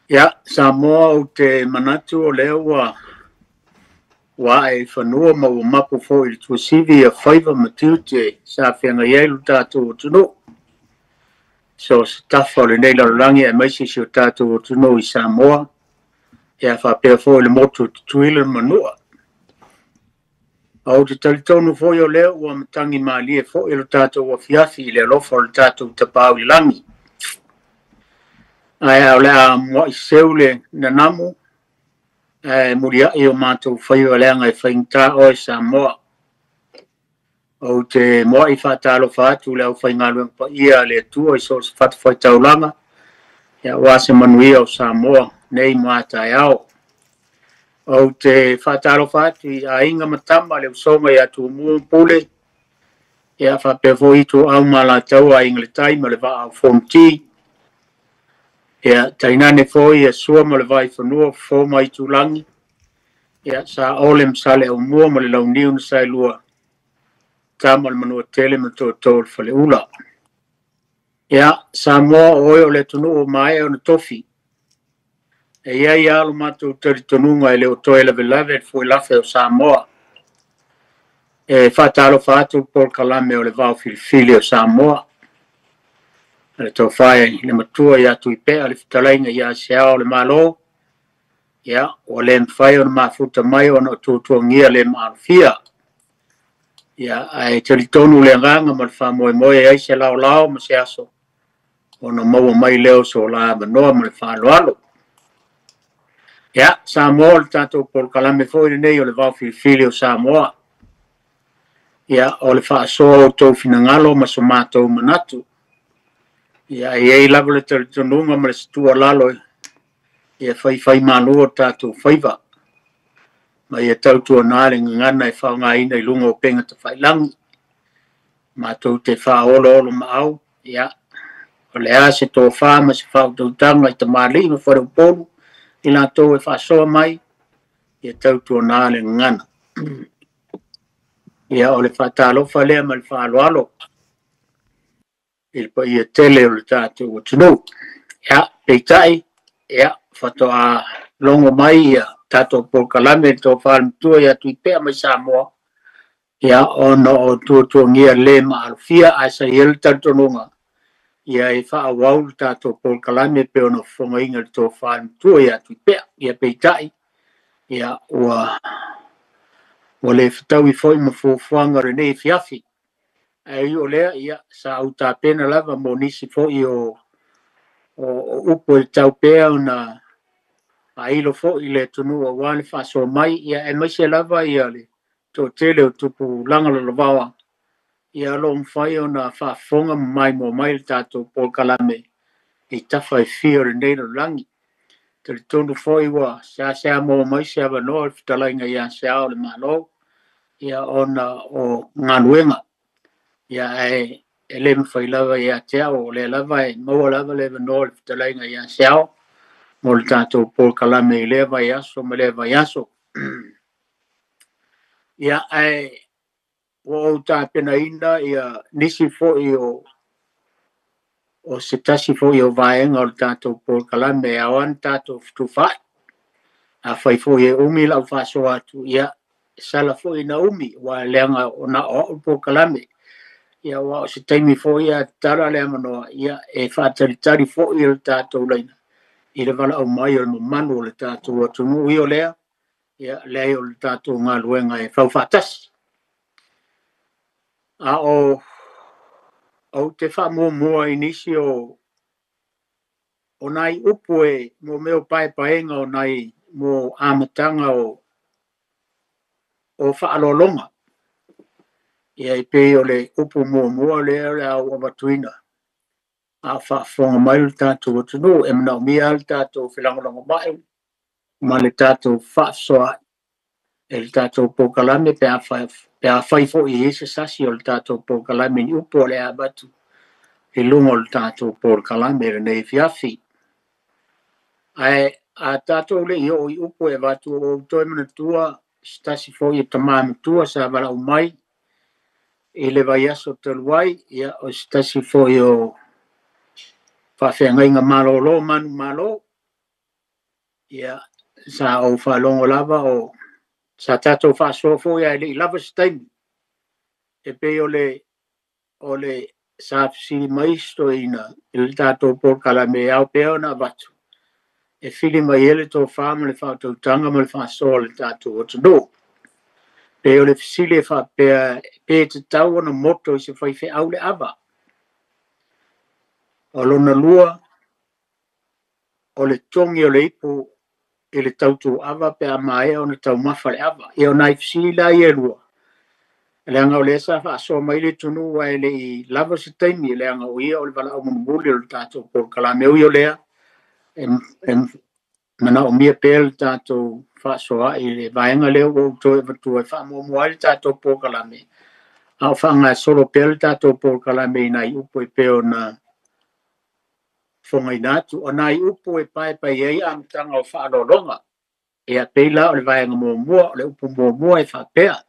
Ia, Samoa ou te manatu o lea ua ae i fanua ma ua mapu foi i le tuasivi ia faiva ma tiute sa feagai ai lo tatou atunuu. So se tafa o lenei lalolagi aemaise si o tatou atunuu i Samoa, ia faapea foi le motu o Tutuila ma Manua. Ou te talitonu foi o lea ua matagi malie foi lo tatou afiafi i le alofa o le tatou Tapaau i le lagi. Ae o le a muai seu le nanamu, ae muliai o matou faiva leaga e faigata oe Samoa. Ou te muai faatalofa atu le aufaigaluega paia a le Atua i so o se fatafaitaulaga, ia aua se manuia o Samoa nei ma taeao. Ou te faatalofa atu i aiga ma tama, le usoga ia Tumua ma Pule, ia faapea foi Ituau ma Alataua, Aiga i le Tai ma le Vaa o Fonoti. Ia tainane foi ia Sua ma le Vaifanua, Fofo ma Aitulagi, ia Saole ma Saleaaumua ma le Launiu na Saelua, Tama o le Manuatele ma Tootoo o le Faleula. Ia Samoa, o oe o le atunuu o maea ona tofi. E i ai lava lo matou talitonuga e le o toe lavelave le fuelafe o Samoa. E faatalofa atu le polokalame o le vaofilifili o Samoa. Le tofa i le matua ia Tuipea, le fetalaiga ia Seao o le Malo, ia ua le mafai ona mafuta mai ona o tuatuagia le maalofia. Ia, ae talitonu le agaga ma le faamoemoe e ai se laolao ma se aso ona maua mai lea o so la avanoa ma le faaaloalo. Ia, Samoa, o le tatou polokalame foi lenei o le vaofilifili o Samoa. Ia, o le faasoa o outou finagalo ma so matou manatu. Ia, e i ai lava le talitonuga ma le tuualalo, ia faifaimalu o tatou faiva, ma ia tautuana le gagana e faaaogaina i luga o upega tafailagi. Matou te faaoloolomaau, ia, o le a se tofa ma se faautautaga i tamalii ma faleupolu i latou e faasoa mai, ia tautuana le gagana. Ia, o le faatalofa lea ma le faaaloalo i le paia tele o le tatou atunuu. Ia, peitai, ia, faatoa logo mai ia tatou polokalame i le tofa i le matua ia Tuipea mai Samoa, ia, ona o tuatuagia le maalofia, ae sa i ai le talitonuga, ia e faaauau le tatou polokalame pe ona fofogaina le tofa i le matua ia Tuipea. Ia, peitai, ia, ua le fetaui foi ma fuafuaga o lenei afiafi. Ae ui o lea, ia, sa ou tapena lava mo nisi foi o upu e tau pea ona faailo foi i le atunuu aua le faasoa mai, ia, aemaise lava ia le toatele o tupulaga lalovaoa, ia o lo o mafai ona faafofoga ma maimoa mai le tatou polokalame i tafa e fia o lenei lalolagi. Talitonu foi ua seasea maua mai se avanoa o le fetalaiga ia Seao o le Malo, ia, ona o galuega. Ia, ae e le mafai lava ia te au, o lea lava e maua lava le avanoa o le fetalaiga ia Seao mo le tatou polokalame i lea vaiaso ma lea vaiaso. Ia, ae ua ou tapenaina ia nisi foi o se tasi foi o vaega o le tatou polokalame e ao ana tatou fetufaai. Afai foi e umi lau faasoa atu, ia, e sala foi na umi, ua leaga o na o au le polokalame. Ia, ua o se taimi foi a tatala le avanoa, ia, e faatalitali foi le tatou laina i le valaau mai o le mamalu o le tatou atunuu i o lea, ia, leai o le tatou galuega e faufaatasi. A o ou te faamuamua i nisi o nai upu e mo mea o paepaega o nai mo amataga o faaaloaloga. Ia, e pei o le upu muamua lea o le a ou avatuina a faafofoga mai le tatou atunuu, e manaomia le tatou felagolagomai ma le tatou faasoaai e le tatou polokalame pe afai foi e i ai se sasi o le tatou polokalame ni upu o le a avatu i luga o le tatou polokalame i lenei afiafi. Ae a tatou le i oo i upu e avatu, o ou toe manatua se tasi foi o tamā matua sa valaau mai i le vaiaso talu ai, ia, o se tasi foi o faafeagaiga malolo manumalo. Ia, sa ou faalogo lava o sa tatou faasoa foi ae le i lava se taimi. E pei o le sa fesili mai isi toeaiina i le tatou polokalame e ao pea ona avatu e fili mai ai le tofa ma le faautautaga ma le faasoa o le tatou atunuu. Pei o le fesili e faapea, pe tatau ona moto i se faifeau le ava. O lona lua, o le togi o le ipu i le tautuava pe a maea ona taumafa le ava. Ia o nai fesili la ia e lua, leaga o lea sa faasoa mai le atunuu ae le i lava se taimi, leaga o ia o le valaau mulimuli o le tatou polokalame. Ui o lea, e manaomia pea le tatou faasoa'i i le vaega lea ua ou toe avatua e faamuamua ai le tatou polokalame, a o faagasolo pea le tatou polokalame i nai upu e pei ona fofogaina atu. O nai upu e paepae ai amataga o faaaloaloga. Ia pei la o le vaega muamua, o le upu muamua e faapea: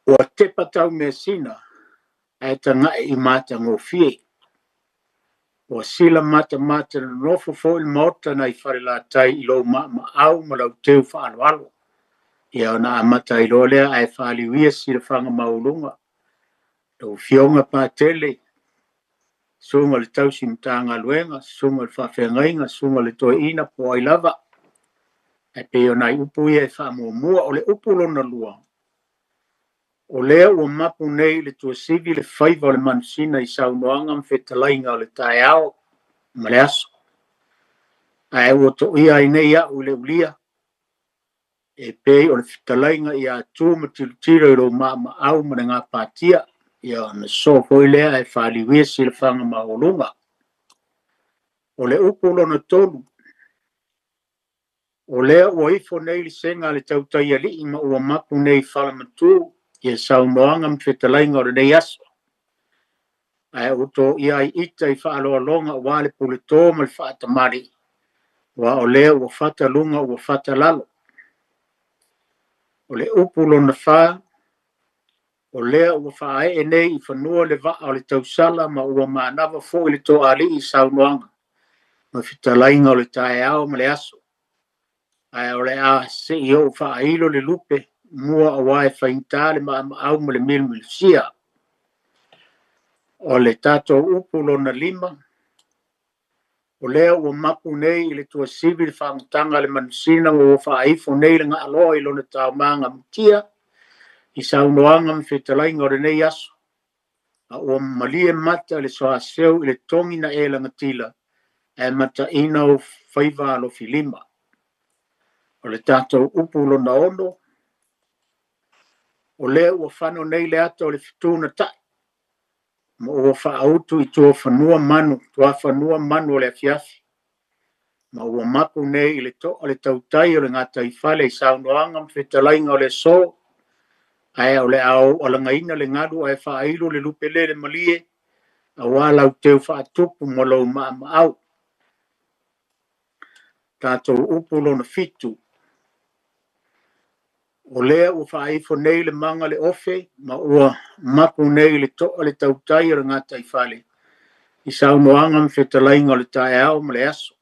ua tepa taumeasina ae tagai i matagofie. Ua sila matamata nonofo foi le maota nai Falelatai i lou maamaau ma lau teu faaaloalo. Ia ona amata ai loa lea ae faaliuia silafaga maualuga. Lau Afioga Patele, susuga i le tausi Matagaluega, susuga i le faafeagaiga, susuga i le toeaina po o ai lava. Ae pei o nai upu ia e faamuamua. O le upu lona lua, o lea ua mapu nei i le tuasivi le faiva o le manusina i saunoaga ma fetalaiga o le taeao ma le aso. Ae ua toia ai nei au i le ulia, e pei o le fetalaiga ia tu ma tilotilo i lou maamaau ma le gapatia. Ia ona sosoo foi lea ae faaliuia silafaga maualuga. O le upu lona tolu, o lea ua ifo nei le sega a le tautaialii ma ua mapu nei i falamatu ia saunoaga ma fetalaiga o lenei aso. Ae ua toia ai ita i faaaloaloga aua le puleto ma le faatamalii, aua o lea ua fata luga ua fata lalo. O le upu lona fa, o lea ua faaee nei i fanua le vaa o le tausala ma ua manava foi le toalii i saunoaga ma fetalaiga o le taeao ma le aso. Ae o le a se i ou faailo le lupe mua aua e faigata le maamaau ma le milumilusia. O le tatou upu lona lima, o lea ua mapu nei i le tuasivi le fagutaga a le manusina ma ua faaifo nei le gaaloa i lona taomaga mutia i saunoaga ma fetalaiga o lenei aso. A ua malie mata le soaseu i le togi na e lagatila ae mataina ou faiva alofilima. O le tatou upu lona ono, o lea ua fano nei le ata o le fetu na tai, ma ua faautu i tuafanua manu, tuafanua manu o le afiafi, ma ua mapu nei i le toa le tautai o le gataifale i saunoaga ma fetalaiga o le aso, ae o le a ou alagaina le galu ae faailo le lupe lele malie, aua lau teu faatupu ma lou maamaau. Tatou upu lona fitu, o lea ua faaifo nei le maga le ofe ma ua mapu nei i le toa le tautai o le gataifale i saunoaga ma fetalaiga o le taeao ma le aso.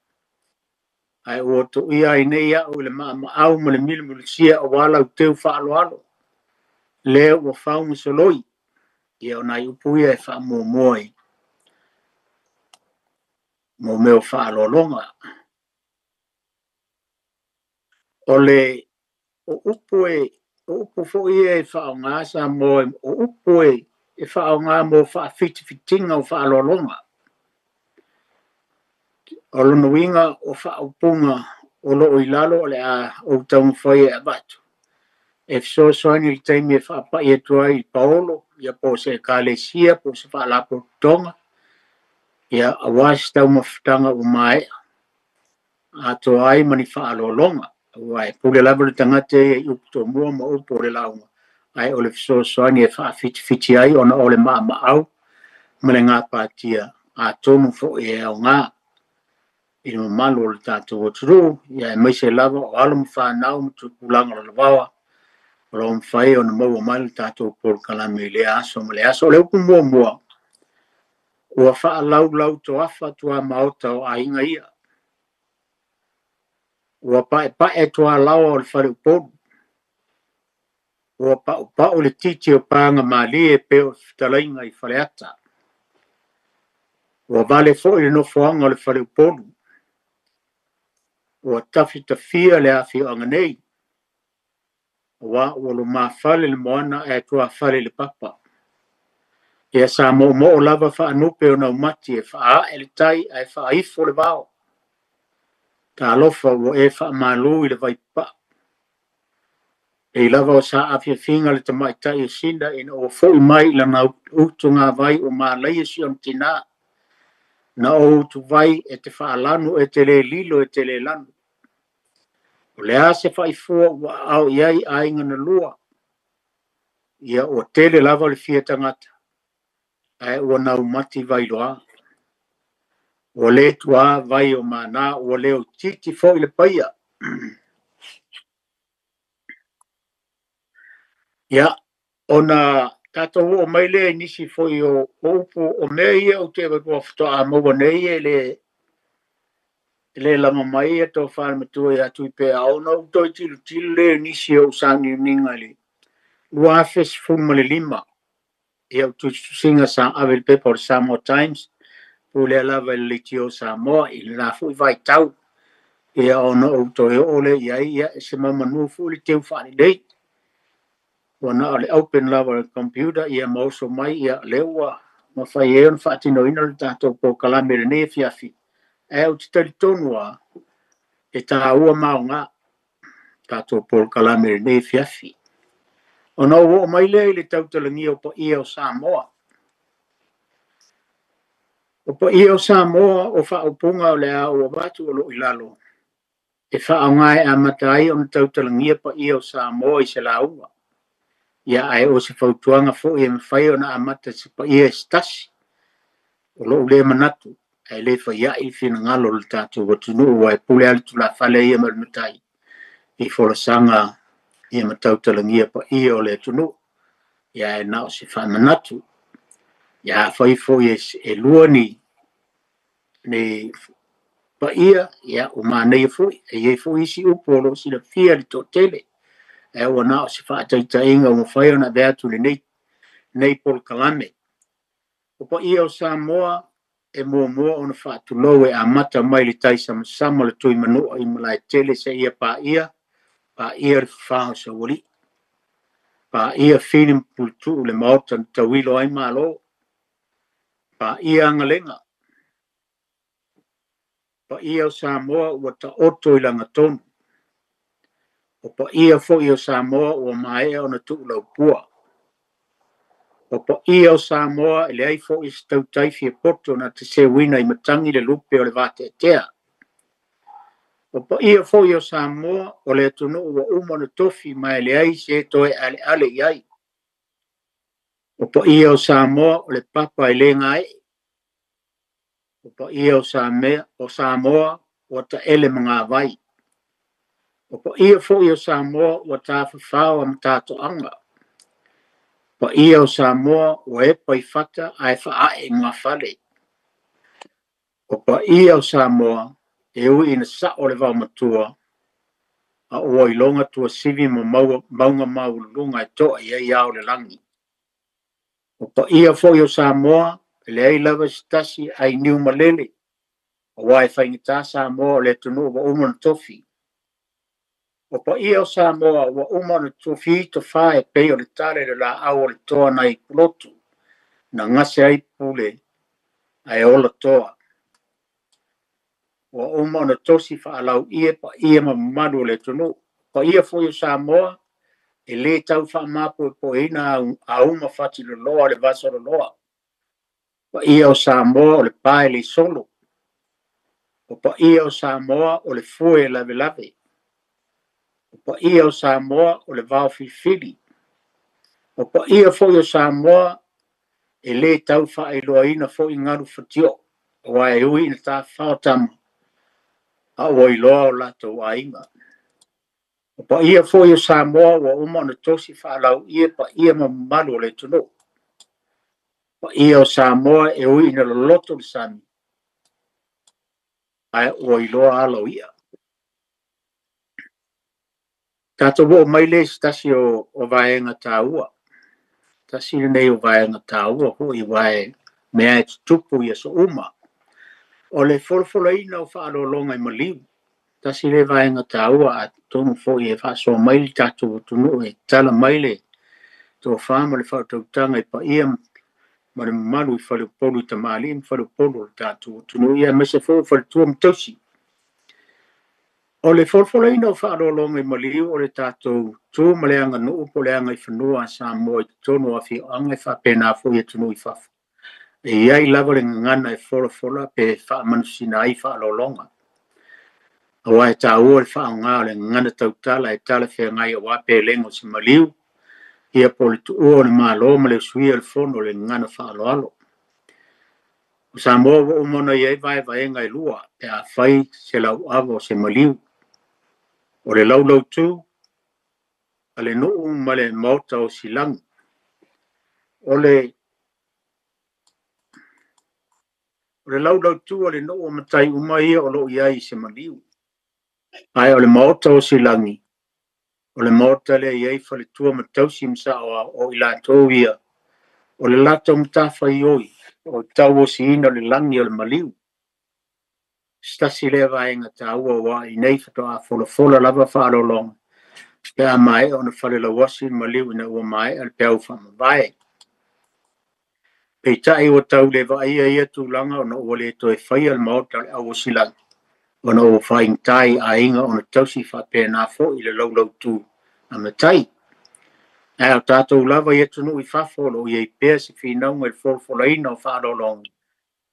Ae ua toia ai nei au i le maamaau ma le milumilusia aua lau teu faaaloalo, lea ua fau ma soloi. Ia o nai upu ia e faamuamua i mo mea o faaaloaloga. O le o upu e o upu foi ia e faaaoga Samoa, o upu e faaaoga mo faafitifitiga o faaaloaloga. O lona uiga o faaupuga o loo i lalo o le a ou taumafai e avatu e fesoasoani i le taimi e faapai atu ai i paolo, ia po o se ekalesia po o se faalapotopotoga, ia aua se taumafataga ua maea atoa ai ma ni faaaloaloga. Aua e pule lava le tagata ia i upu tomua ma upu o le lauga, ae o le fesoasoani e faafitifiti ai ona o le maamaau ma le gapatia, atonu foi e aoga i le mamalu o le tatou atunuu, ia aemaise lava o alo ma fanau ma tupulaga lalovaoa o lo o mafai ona maua mai le tatou polokalame i lea aso ma le aso. O le upu muamua, ua faalaulau toafa tuamaota o aiga ia. Ua paepae tualaoa o le faleupolu. Ua paupau le titi o pagamalie e pei o le fetalaiga i Faleata. Ua vale foi le nofoaga o le faleupolu. Ua tafitafia le afioaga nei, aua ua lumafale i le moana ae tuafale i le papa. Ia sa moomoo lava faanupe o naumati e faaae le tai ae faaifo le vao. Talofa ua e faamalu i le vaipapaa. Pei lava o saafiafiga le tamaitai o Sina ina ua foi mai i lana utugavai ua malaia si ona tinā. Na ou utuvai e te faalanu e te le lilo e te le lanu. O le a se faifua ua aao i ai aiga na lua? Ia ua tele lava le fia tagata, ae ua naumati vailoa. Ua le tuā vai o mana, ua le itiiti foi le paia. Ia, ona tatou oo mai lea i nisi foi o upu o mea ia ou te ua faatoa maua nei e le lava mai e tofa le matua ia Tuipea, ona ou toe tilotilo lea i nisi o sauniuniga i le 2015. Ia o tusitusiga sa ave i le pepa o le Samoa Times, pulea lava i le Leitio Samoa i le la foi vaitau. Ia ona ou toe oo lea i ai, ia e se mamanu foi le teu faalelei. Ua na o le open lava o le computer ia ma oso mai, ia lea ua mafai ai ona faatinoina le tatou polokalame i lenei afiafi. Ae ou te talitonu lava, e taua ma aoga tatou polokalame i lenei afiafi. Ona ou oo mai lea i le tautalagia o paia o Samoa. O paia o Samoa o faaupuga o le a ou avatu o lo o i lalo, e faaaoga e amata ai ona tautalagia paia o Samoa i se lauga. Ia ae o se fautuaga foi e mafai ona amata se paia e se tasi. O lou lea manatu, ae le faiai le finagalo o le tatou atunuu, aua e pule lava le tulafale ia ma le matai i folasaga ia ma tautalagia paia o le atunuu. Ia ae na o se faamanatu. Ia afai foi e lua ni paia, ia ua manaia foi. E i ai foi isi upu o lo o silafia le toatele. Ae ua na o se faataitaiga ua mafai ona ave atu lenei polokalame. O paia o Samoa e muamua ona faatulou e amata mai le taisamasama o le Tuimanua i Malaetele seia paia, paia le fafa o Saualii. Paia Fili ma Puletuu le maota na tauilo ai Malo. Paia Agalega. Paia o Samoa ua taoto i lagatonu. O paia foi o Samoa ua maea ona tuulaupua. O paia o Samoa e leai foi se tautai fiapoto na te seuina i matagi le lupe o le vateatea. O paia foi o Samoa o le atunuu ua uma ona tofi ma e leai se toe aleale i ai. O paia o Samoa o le papa e le gaee. O paia o Samoa ua taele magavai. O paia foi o Samoa ua tafafao a matatoaga. Paia o Samoa ua epa i fata ae faaee i muafale. O paia o Samoa e ui ina sao le vaomatua, a ua iloga tuasivi ma mauga maualuluga e toa i ai ao le lagi. O paia foi o Samoa e leai lava se tasi ai niu malele, aua e faigata Samoa o le atunuu ua uma ona tofi. O paia o Samoa ua uma ona tofi tofa e pei o le tala i le laau o le toa nai Pulotu, na gase ai pule ae ola toa. Ua uma ona tosi faalauie paia ma mamalu o le atunuu. Paia foi o Samoa e le tau faamapoepoeina auma fatiloloa o le vasololoa. Paia o Samoa o le pae le solo. O paia o Samoa o le fue lavelave. O paia o Samoa o le vao filifili. O paia foi o Samoa e le tau faailoaina foi galu fatio, aua e ui ina tafafao tama, a ua iloa o latou aiga. O paia foi o Samoa ua uma ona tosi faalauie paia ma mamalu o le atunuu. Paia o Samoa e ui ina loloto le sami, ae ua iloa ala o ia. Tatou oo mai lea i se tasi o vaega taua, tasi lenei o vaega taua foi aua e mea e tutupu i aso uma. O le folafolaina o faaaloaloga i maliu, tasi lea vaega taua atonu foi e faasoa mai le tatou atunuu e tatala mai le tofa ma le faautautaga i paia ma le mamalu i faleupolu i tamalii ma faleupolu o le tatou atunuu, aemaise foi o faletua ma tausi. O le folafolaina o faaaloaloga i maliu o le tatou tu ma le aganuu po o le agaifanua a Samoa i totonu o afioaga e faapena foi i atunuu i fafo. E i ai lava le gagana e folafola pe faamanusina ai faaaloaloga. Aua e taua le faaaoga o le gagana tautala e talafeagai aua pelega o se maliu, ia po o le tuua o le Malo ma le usuia o le fono o le gagana faaaloalo. O Samoa ua uma ona i ai vaevaega e lua pe a fai se lauava o se maliu. O le laulautu a le nuu ma le maota o silagi. O le laulautu a le nuu o matai uma ia o lo o i ai i se maliu. Ae o le maota o silagi, o le maota lea e i ai faletua ma tausi ma saoao o i latou ia, o le latou matafaioi o le tauosiina o le lagi o le maliu. Se tasi lea vaega taua aua i inei faatoa folafola lava faaaloaloga pe a maea ona falelauasi le maliu ina ua maea le peau faamavae. Peitai ua tau le vaaia ia tulaga ona ua le toe faia le maota o le auosilagi ona ua faigata i aiga ona tausi faapena foi le laulautu a matai. Ae o tatou lava i atunuu i fafo o lo o i ai pea se finauga i le folafolaina o faaaloaloga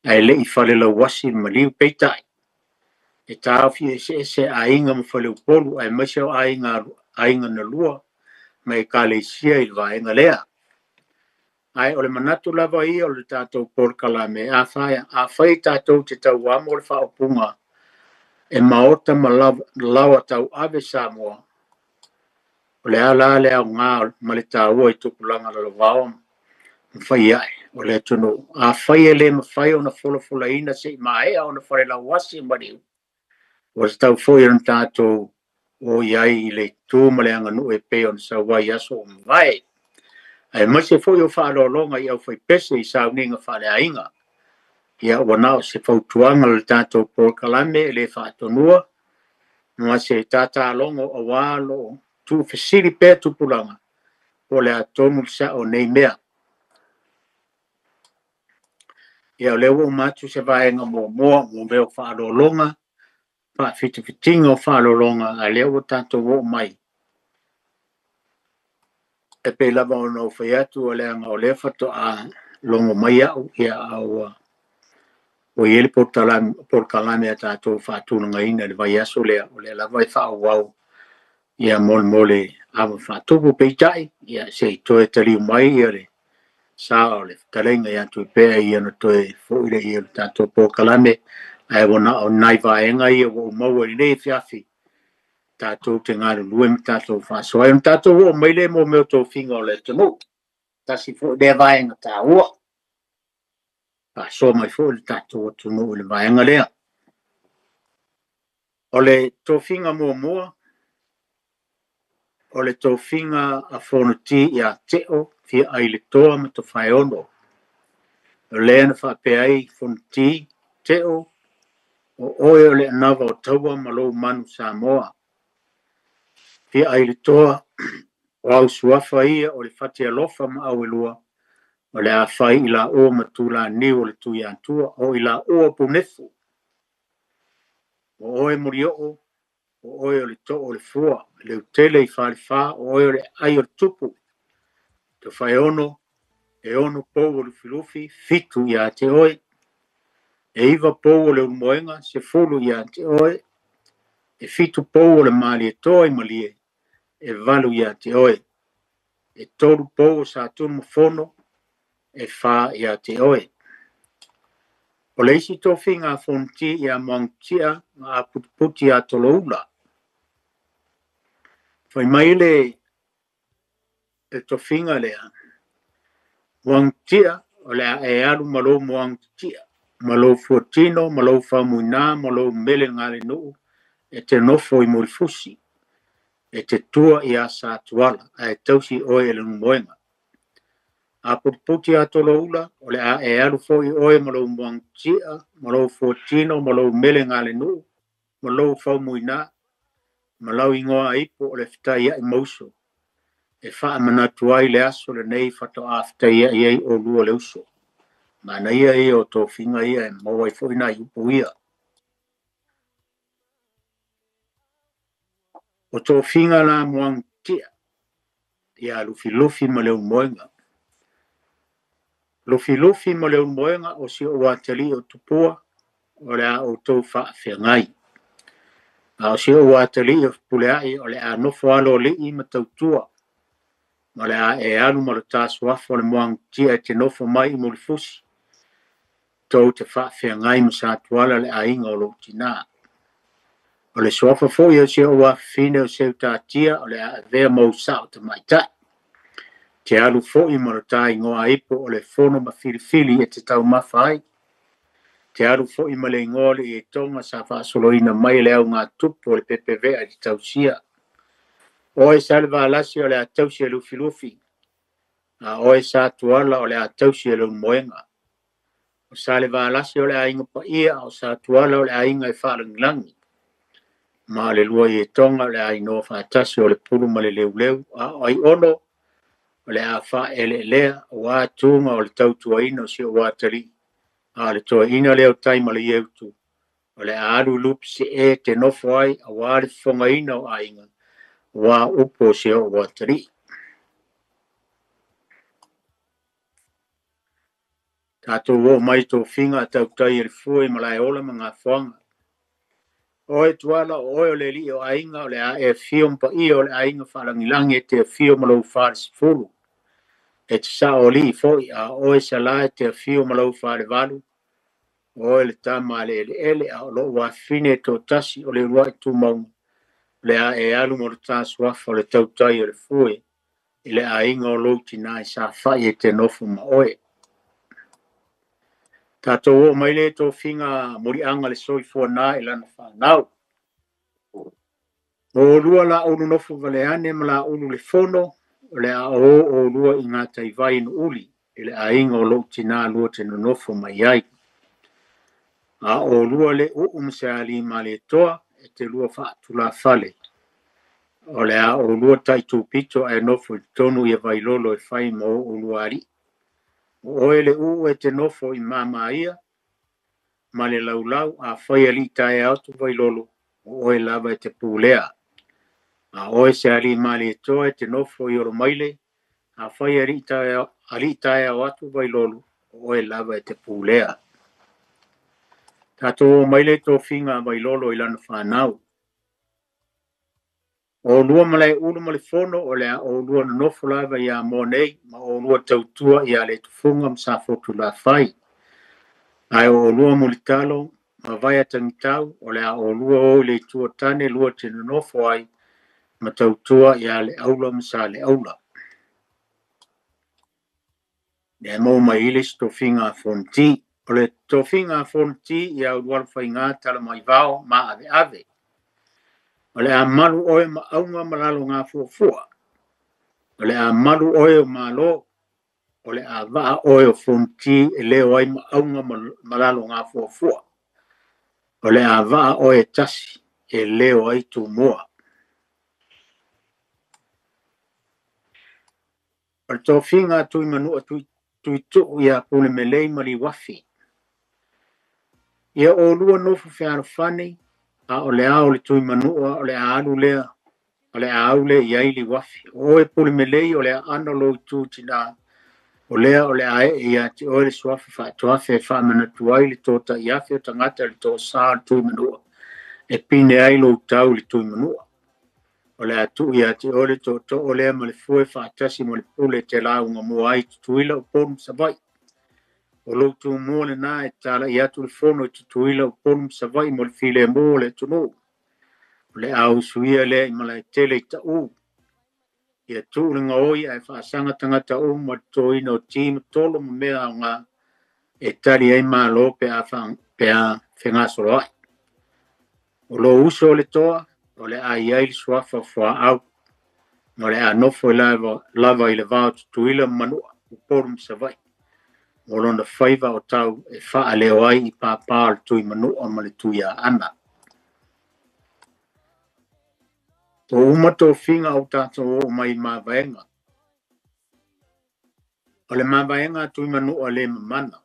ae le i falelauasi le maliu. Peitai, e taofi eseese aiga ma faleupolu aemaise o aiga na lua ma ekalesia i le vaega lea. Ae o le manatu lava ia o le tatou polokalame, afai tatou te tauamo le faaupuga e maota ma lawa tauave Samoa, o le ala le aoga ma le taua i tupulaga lalovao ma fai ae o le atunuu. Afai e le mafai ona folafolaina se i maea ona falelauasi maliu, ua tatau foi ona tatou o i ai i le tu ma le aganuu e pei ona sau ai aso ua mavae. Aemaise foi o faaaloaloga i aufaipese i sauniga faaleaiga. Ia ua na o se fautuaga le tatou polokalame e le faatonua ma se tatalogo aua lo tuufesili pea tupulaga po o le atonu le sao o nei mea. Ia o lea ua uma atu se vaega muamua mo mea o faaaloaloga, faafitifitiga o faaaloaloga, a lea ua tatou oo mai. E pei lava ona ou fai atu o leaga o lea faatoa logo mai au, ia a ua i ai le polokalame a tatou faatulagaina i le vaiaso lea, o lea lava e faaauau ia mo le ava faatupu. Peitai, ia se i toe taliu mai ia le sa o le fetalaiga ia Tuipea ia na toe foi le ia le tatou polokalame, ae ua na o nai vaega ia ua ou maua i lenei afiafi tatou te galulue ma tatou faasoa ai. Ona tatou oo mai lea mo mea o tofiga o le atunuu. Tasi foi lea vaega taua. Faasoa mai foi le tatou atunuu i le vaega lea. O le tofiga muamua, o le tofiga a Fonoti ia Teo Fia ai le Toa ma Tofaeono. O lea na faapea ai Fonoti, Teo, o oe o le anava o taua ma lou manu Samoa. Fia ai le Toa, o au suafa ia o le fati alofa ma au elua, o le a fai i la ua ma tūlaniu o le Tuiatua, o i la ua punefu. O oe molioo, o oe o le too o le fua, le utele i falefa, o oe o le ai o le tupu. Tofaeono, e ono pou o lufilufi, 7 ia te oe. E 9 pou o le ulumoega, 10 ia te oe. E 7 pou o le malietoa i malie, e 8 ia te oe. E 3 pou o Satunumafono, e 4 ia te oe. O le isi tofiga a Fonoti ia Moagutia ma Aputiputi a Toloula. Fai mai le tofiga lea, Moagutia o le a e alu ma lou moagutia, ma lou fuatino, ma lou faamuina, ma lou mele galenuu, e te nofo i Mulifusi. E te tua iā Satuala ae tausi oe e le Leulumoega. A putiputi atoloula o le a e alu fo'i oe ma lou muagati'a ma lou fuatino ma lou mele galenuu ma lou faumuina ma lau igoa ipu o le fetaia'i mauso e faamanatu ai le aso lenei faatoa fetaia'i ai oulua le uso. Manaia ia o tofiga ia e maua ai fo'i nai upu ia. O tofiga la Muagati'a ia Lufilufi ma Leulumoega. Lufilufi ma Leulumoega o si ou atalii o Tupua o le a outou faafeagai. A o si ou atalii o Fepuleai o le a nofo aloalii ma tautua ma o le a e alu ma le ta suafa o le Muagatia e te nofo mai i Mulifusi tou te faafeagai ma Satuala le aiga o lou tinā. O le suafa foi o si ou afafine o Seutatia o le a avea ma ou sao tamaitai. Te alu foi ma lo ta igoa ipu o le fono ma filifili e te taumafa ai. Te alu foi ma le igoa o le ietoga sa faasoloina mai e le augatupu o le pepevea i le tausia. Oe Salevalasi o le a tausi e Lufilufi, a oe Satuala o le a tausi e Leulumoega. O Salevalasi o le aiga paia, a o Satuala o le aiga e faalagilagi. Ma o le lua ietoga o le a inoa faatasi o le pulu ma le leuleu, a o Aiono o le a faaeleelea auā tuga o le tautuaina o si ou atalii, a o le toeaina lea o Taimalieutu o le a alu i Lupe-see te nofo ai auā le fofogaina o aiga, auā upu o si ou atalii. Tatou oo mai i tofiga a tautai e le fue i Malaeola ma Gafoaga. Oe Tuala o oe o le alii o aiga o le a e afio ma paia o le aiga faalagilagi e te afio ma lou falesefulu. E te saoalii foi a o oe Salā e te afio ma lou falevalu. O oe le tama a le eleele a o lou afafine e toatasi o le uluai tumauga o le a e alu ma le ta suafa o le tautai o le fue i le aiga o lou tinā i Safa'i e te nofo ma oe. Tatou oo mai le tofiga muliaga le soifua na i lana fanau. O oulua Laulu nofo valeane ma Laulu le fono o le a o oulua i gataivai i Nu'uli i le aiga o lou tinā lua te nonofo mai ai. A o oulua Leu'u ma Sealiimalietoa e te lua faatulafale o le a oulua taitupito ae nofo i totonu ia Vailolo e fai ma o oulua alii. O oe Leu'u e te nofo i Mamaia ma le laulau afai alii taeao atu Vailolo o oe lava e te pulea. A oe Sealiimalietoa e te nofo i Olomaile afai alii taeao atu Vailolo o oe lava e te pulea. Tatou oo mai le tofiga a Vailolo i lana fanau. O oulua Malaeulu ma le fono o le a oulua nonofo lava iā Amoa nei ma oulua tautua iā Letofuga ma Safotulafai. Ae o oulua Mulitalo ma Vaiatagitau o le a oulua o i le itu o tane lua te nonofo ai ma tautua iā Leaula ma Saleaula. Lea maua mai i le isi tofiga a Fonoti. O le tofiga a Fonoti ia Ulualofaiga Talamaivao ma Aveave. O le a malu oe ma auga ma lalo gafuafua. O le a malu oe o Malo. O le a vaa oe o Fonoti e leo ai ma auga ma lalo gafuafua. O le a vaa oe e tasi e leo ai Tumua. O le tofiga a Tuimanua Tuituu ia Pulemelei ma Liuafi. Ia oulua nofo fealofani a o le ao o le Tuimanua o le a alu lea o le a au lea i ai Liuafi. O oe Pulemelei o le aano o lou itu tinā o lea o le a ee ia te oe le suafa faatoafe e faamanatu ai le totaiafe o tagata i le toasā o le Tuimanua e pine ai lou tau i le Tuimanua. O le a tuu ia te oe le tootoo lea ma le fue faatasi ma le pule e te lauga mua ai i Tutuila, Upolu ma Savaii. O lou tumua lenā e tala'i atu le fono i Tutuila, Upolu ma Savaii mo le filemu o le atunuu. O le a usuia lea i Malaetele i Ta'ū. Ia tuu le gaoi ae faasaga tagata uma i le totoina o ti ma tolo ma mea aogā e tali ai Malo pe a fegasoloa'i. O lou uso o le toa, o le a i ai le suafa o Fuaau, ma o le a nofo lava i le va o Tutuila ma Manua, Upolu ma Savaii, mo lona faiva o tau e faaleo ai i papa o le Tuimanua ma le Tuiaana. Ua uma tofiga o tatou oo mai i mavaega. O le mavaega a Tuimanua le mamana.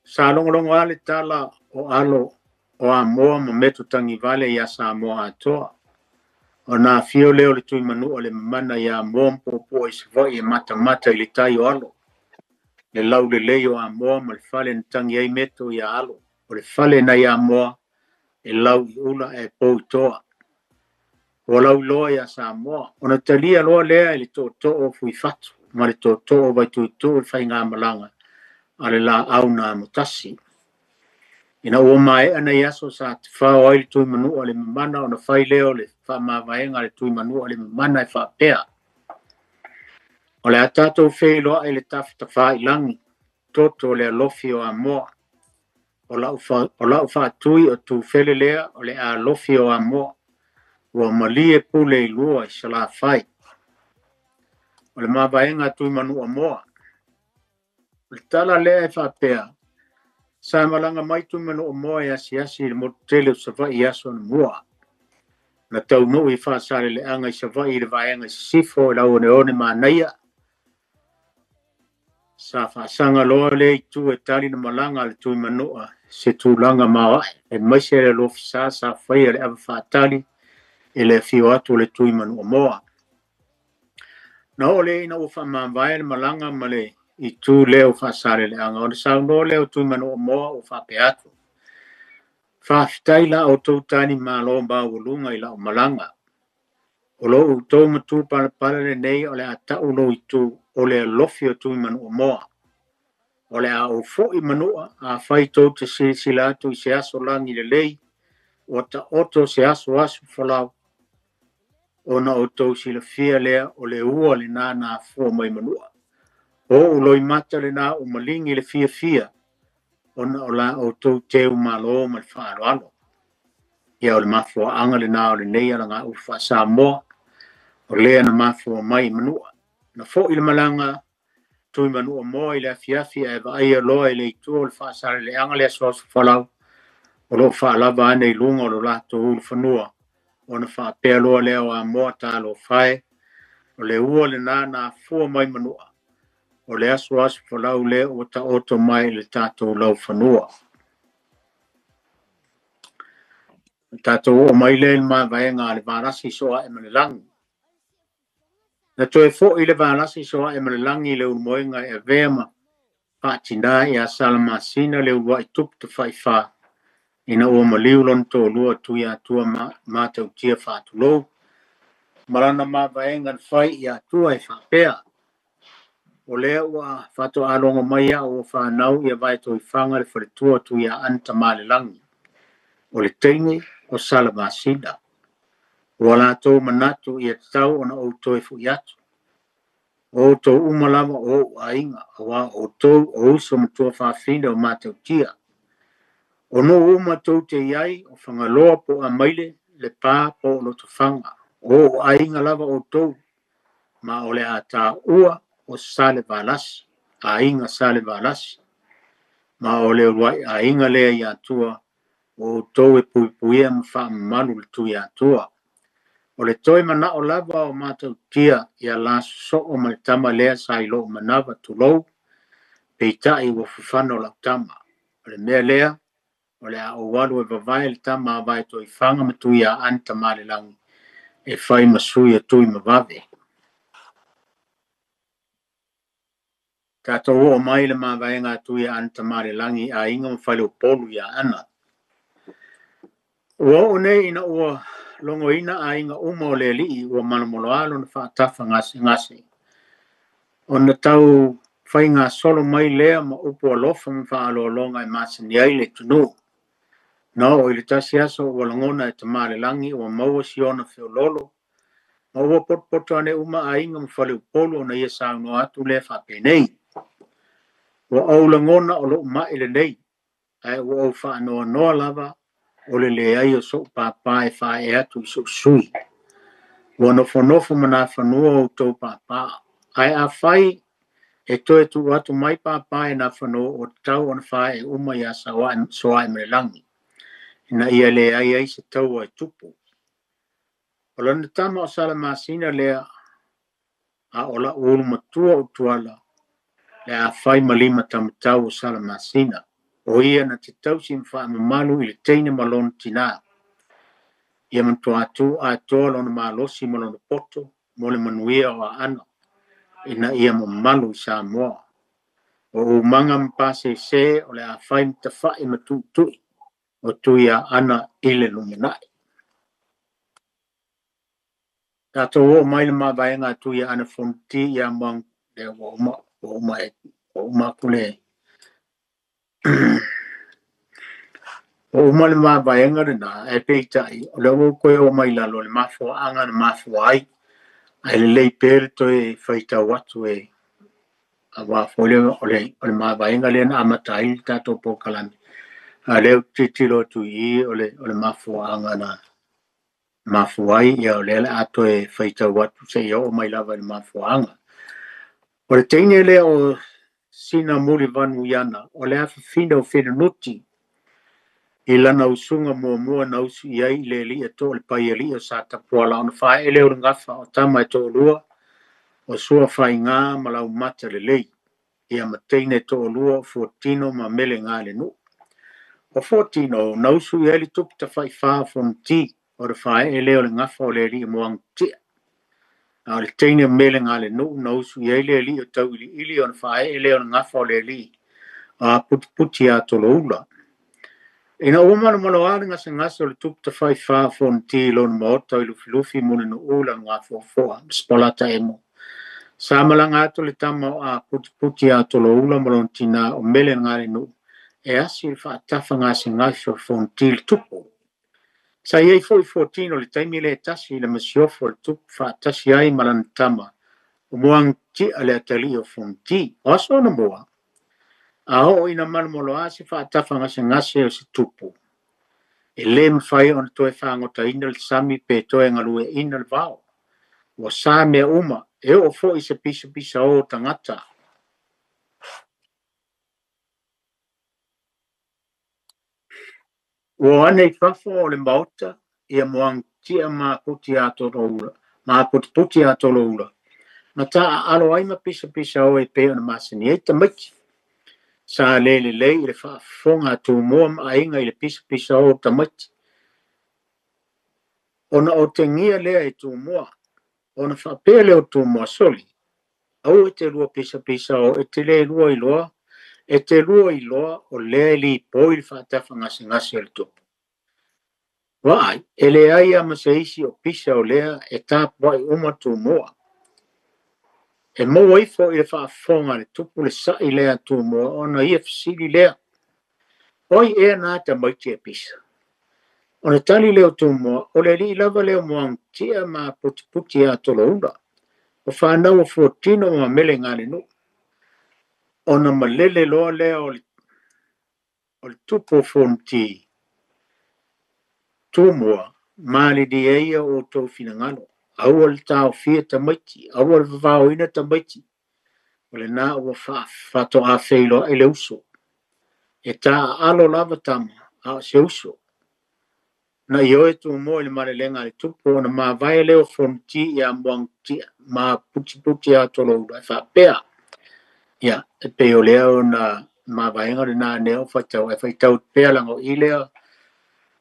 Sa logologo lava le tala o alo o Amoa ma Meto Tagivale ia Samoa atoa. Ona afio lea o le Tuimanua le mamana ia Amoa ma Puapua i Savaii e matamata i le tai o alo, le laulelei o Amoa ma le fale na tagi ai Meto ia alo, o le fale nai Amoa e lau i ula ae pou i toa. Ua lauiloa ia Samoa, ona talia loa lea e le tootoo o Fuifatu ma le tootoo o Vaituutuu le faigamalaga a le laau na amotasi. Ina ua maea nai aso sa tafao ai le Tuimanua le mamana, ona fai lea o le faamavaega a le Tuimanua le mamana e faapea: o le a tatou feiloai i le tafatafailagi, toto o le alofi o Amoa. O lau faatui o Tufele lea o le alofi o Amoa, ua malie pule i lua i Salafai. O le mavaega a Tuimanua moa. O le tala lea e faapea, sa malaga mai Tuimanua moa e asiasi i le motu tele o Savaii i aso anamua. Na taunuu i Faasaleleaga i Savaii i le vaega i sisifo i lauoneone manaia. Sa faasaga loa le itu e tali na malaga a le Tuimanua se tulaga maoae, e maise le alofisa sa faia le ava faatali i le afio atu o le Tuimanua moa. Na oo lea ina ua faamavae le malaga ma le itu lea o Faasaleleaga, ona saunoa lea o Tuimanua moa ua faapea atu: faafetai la outou tani malo maualuga i lau malaga. O lo outou matupalapala lenei o le a tau lou itu o le alofi o Tuimanua moa. O le a ou foi manua a fai tou te silasila atu i se aso lagi lelei, ua taoto se aso aso folau, ona outou silafia lea o le ua lena na afua mai manua. O ou loimata lena ua maligi le fiafia, ona o la outou teu malo ma le faaaloalo. Ia o le mafuaaga lena o lenei alagaupu faa-Samoa, o lea na mafua mai i manua. Na foi le malaga Tuimanua moa i le afiafi ae vaaia loa i le itu o le Faasaleleaga le aso aso folau, o loo faalava ane i luga o lo latou ulufanua, ona faapea loa lea o Amoa talofa e, o le ua lena na afua mai manua, o le aso aso folau lea ua taoto mai i le tatou laufanua. Tatou oo mai lea i le mavaega a le Valasi Soae ma le Lagi. Na toe foi le Valasi Soae ma le Lagi i le ulumoega e avea ma faatinā ia Salamasina le uluai tupu tafaifa, ina ua maliu lona toalua Tuiatua Matautia faatulou, ma lana mavaega na fai i Atua e faapea: o lea ua faatoa mai au ua fanau ia Vaetoifaga le faletua Tuiaana Tamalelagi, o le teine o Salamasina. Ua latou manatu ia tatau ona ou toe foi atu. O outou uma lava o ou aiga, auā outou o uso ma tuafafine o Matautia. O nuu uma tou te iai, o Fagaloa po o Amaile, Lepa po o Lotofaga. O ou aiga lava outou, ma o le a taua o Salevalasi, aiga Salevalasi. Ma o le uluai aiga lea i Atua, o outou e puipuia ma faamamalu le Tuiatua. O le toe manao lava o Matautia ia la sosoo ma le tama lea sa i lou manava tulou, peitai ua fafano lau tama. O le mea lea, o le a ou alu e vavae le tama a Vaetoifaga ma Tuiaana Tamalelagi e fai ma sui o Tuimavave. Tatou oo mai le mavaega a Tuiaana Tamalelagi aiga ma faleupolu ia Ana. Ua oo nei ina ua logoina aiga uma o le alii ua malomaloa lona faatafa gasegase. Ona tau faigasolo mai lea ma upu alofa ma faaaloaloga e masani ai le atunuu. Na oo i le tasi aso ua lagona e Tamalelagi ua maua siona feololo, ma ua potopoto ane uma aiga ma faleupolu ona ia saunoa atu lea faapenei: ua ou lagona o lou mai lenei, ae ua ou faanoanoa lava o le leai o so'u pāpā e faaee atu i so'u sui. Ua nofonofo ma nafanua outou pāpā, ae afai e toe tuu atu mai pāpā e nafanua, ua tatau ona faaee uma iā Soaemalelagi, ina ia leai ai se taua e tupu. O lana tama o Salamasina lea, a o la'u ulu matua o Tuala, le a fai ma lima tamatau o Salamasina. O ia na te tausi ma faamamalu i le teine ma lona tinā. Ia matuā tu atoa lona malosi ma lona poto mo le manuia o Aana, ina ia mamalu i Samoa. O umaga ma pasese o le a fai ma tafa'i ma tu'utu'i o tui Aana i le lumanai. Tatou oo mai le mavaega a tui Aana Fonoti ia Moaga lea ua uma ua uma ua uma aku le ua uma le mavaega lenā, ae peitai o lea ua ou toe oo mai lalo le mafuaaga na mafua ai, ae lelei pea le toe faitau atu e auā foi le o le mavaega lea na amata ai le tatou polokalame. A lea ou te tilotilo atu i i o le mafuaaga na mafua ai, ia o lea o le a toe faitau atu seia oo mai lava i le mafuaaga. O le teine lea o Sina Mulivanuiana, o le afafine o Fenunuti i lana usuga muamua na usu i ai i le alii e le paialii o Satapuala, ona faaee lea o le gafa o tama e toalua o Suafaigā ma Laumata lelei, ia ma teine e toalua o Fuatino ma Melegalenuu. O Fuatino na usu i ai le tupu tafaifā o Fonoti, o le faaee lea o le gafa o le alii Moagatia. A o le teine o Melegalenuu na usu i ai le alii o Tauiliili, ona faaee lea o le gafa o le alii o Aputiputi a Toloula. Ina ua malomaloa le gasegase o le tupu tafaifā o Fonoti i lona maota i Lufilufi Mulinuu Lalogafuafua ma Sipolata emo. Sa malaga atu le tama o Aputiputi a Toloula ma lona tinā o Melegalenuu e asi le faatafa gasegase o Fonoti le tupu. Sa iai foi Fuatino i le taimi lea e tasi i le masiofo o le tupu faatasi ai ma lana tama o Moagatia le atalii o Fonoti. O aso anamua, a oo ina malomaloa se faatafa gasegase o se tupu, e lē mafai ona toe fagotaina le sami pe toe galueaina le vao. Ua sa mea uma, e oo foi se pisapisaō o tagata. Ua o ane i fafo o le maota ia Moagatia ma Aputiputi a Toloula, ma taaalo ai ma pisapisaō e pei ona masani ai tamaiti. Sa le lelei i le faafofoga a Tumua ma aiga i le pisapisaō o tamaiti, ona otegia lea e Tumua, ona faapea lea o Tumua, “Soli, aua e te lua pisapisaō, e te le lua iloa, e te lua iloa o lea e lipoi le faatafa gasegase o le tupu. Vaai, e leai lava ma se isi o pisa o lea e tapuai uma Tumua.” E maua ifo i le faafofoga a le tupu le sa'i lea a Tumua, ona ia fesili lea, “O ai ea na tamaiti e pisa?” Ona tali lea o Tumua, “O le alii lava lea o Moagatia ma Aputiputi a Toloula, o fanau o Fuatino ma Melegalenuu.” Ona malele loa lea o le tupu o Fonoti, “Tumua, malilie ia o outou finagalo, aua le taofia tamaiti, aua le vavaoina tamaiti, o lenā ua faatoa feiloai le uso. E taaalo lava tama, a o se uso. Na ioe Tumua i le malelega a le tupu, ona mavae lea o Fonoti iā Moagatia ma Aputiputi a Toloula e faapea, ia, e pei o lea ona mavaega lenā nea o faitau, ae faitau pea leaga o i lea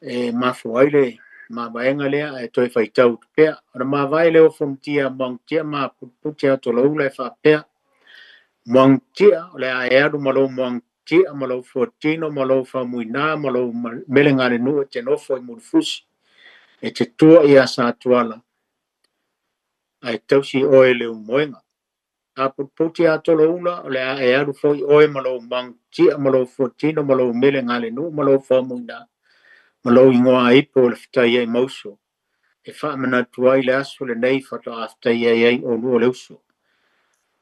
e mafua ai le mavaega lea, ae toe faitau pea. Ona mavae lea o Fonoti iā Moagatia ma Aputiputi a Toloula e faapea, “Moagatia, o le a e alu ma lou Moagatia ma lou Fuatino ma lou Faumuinā ma lou Melegalenuu e te nofo i Mulifusi, e te tua iā Satuala, ae tausi oe le umoega. Aputiputi a Toloula, o le a e alu foi oe ma lou Moagatia ma lou Fuatino ma lou Melegalenuu ma lou Faumuinā ma lou igoa ipo o le fetai ai mauso, e faamanatu ai le aso lenei faatoa fetaia ai oulua le uso.”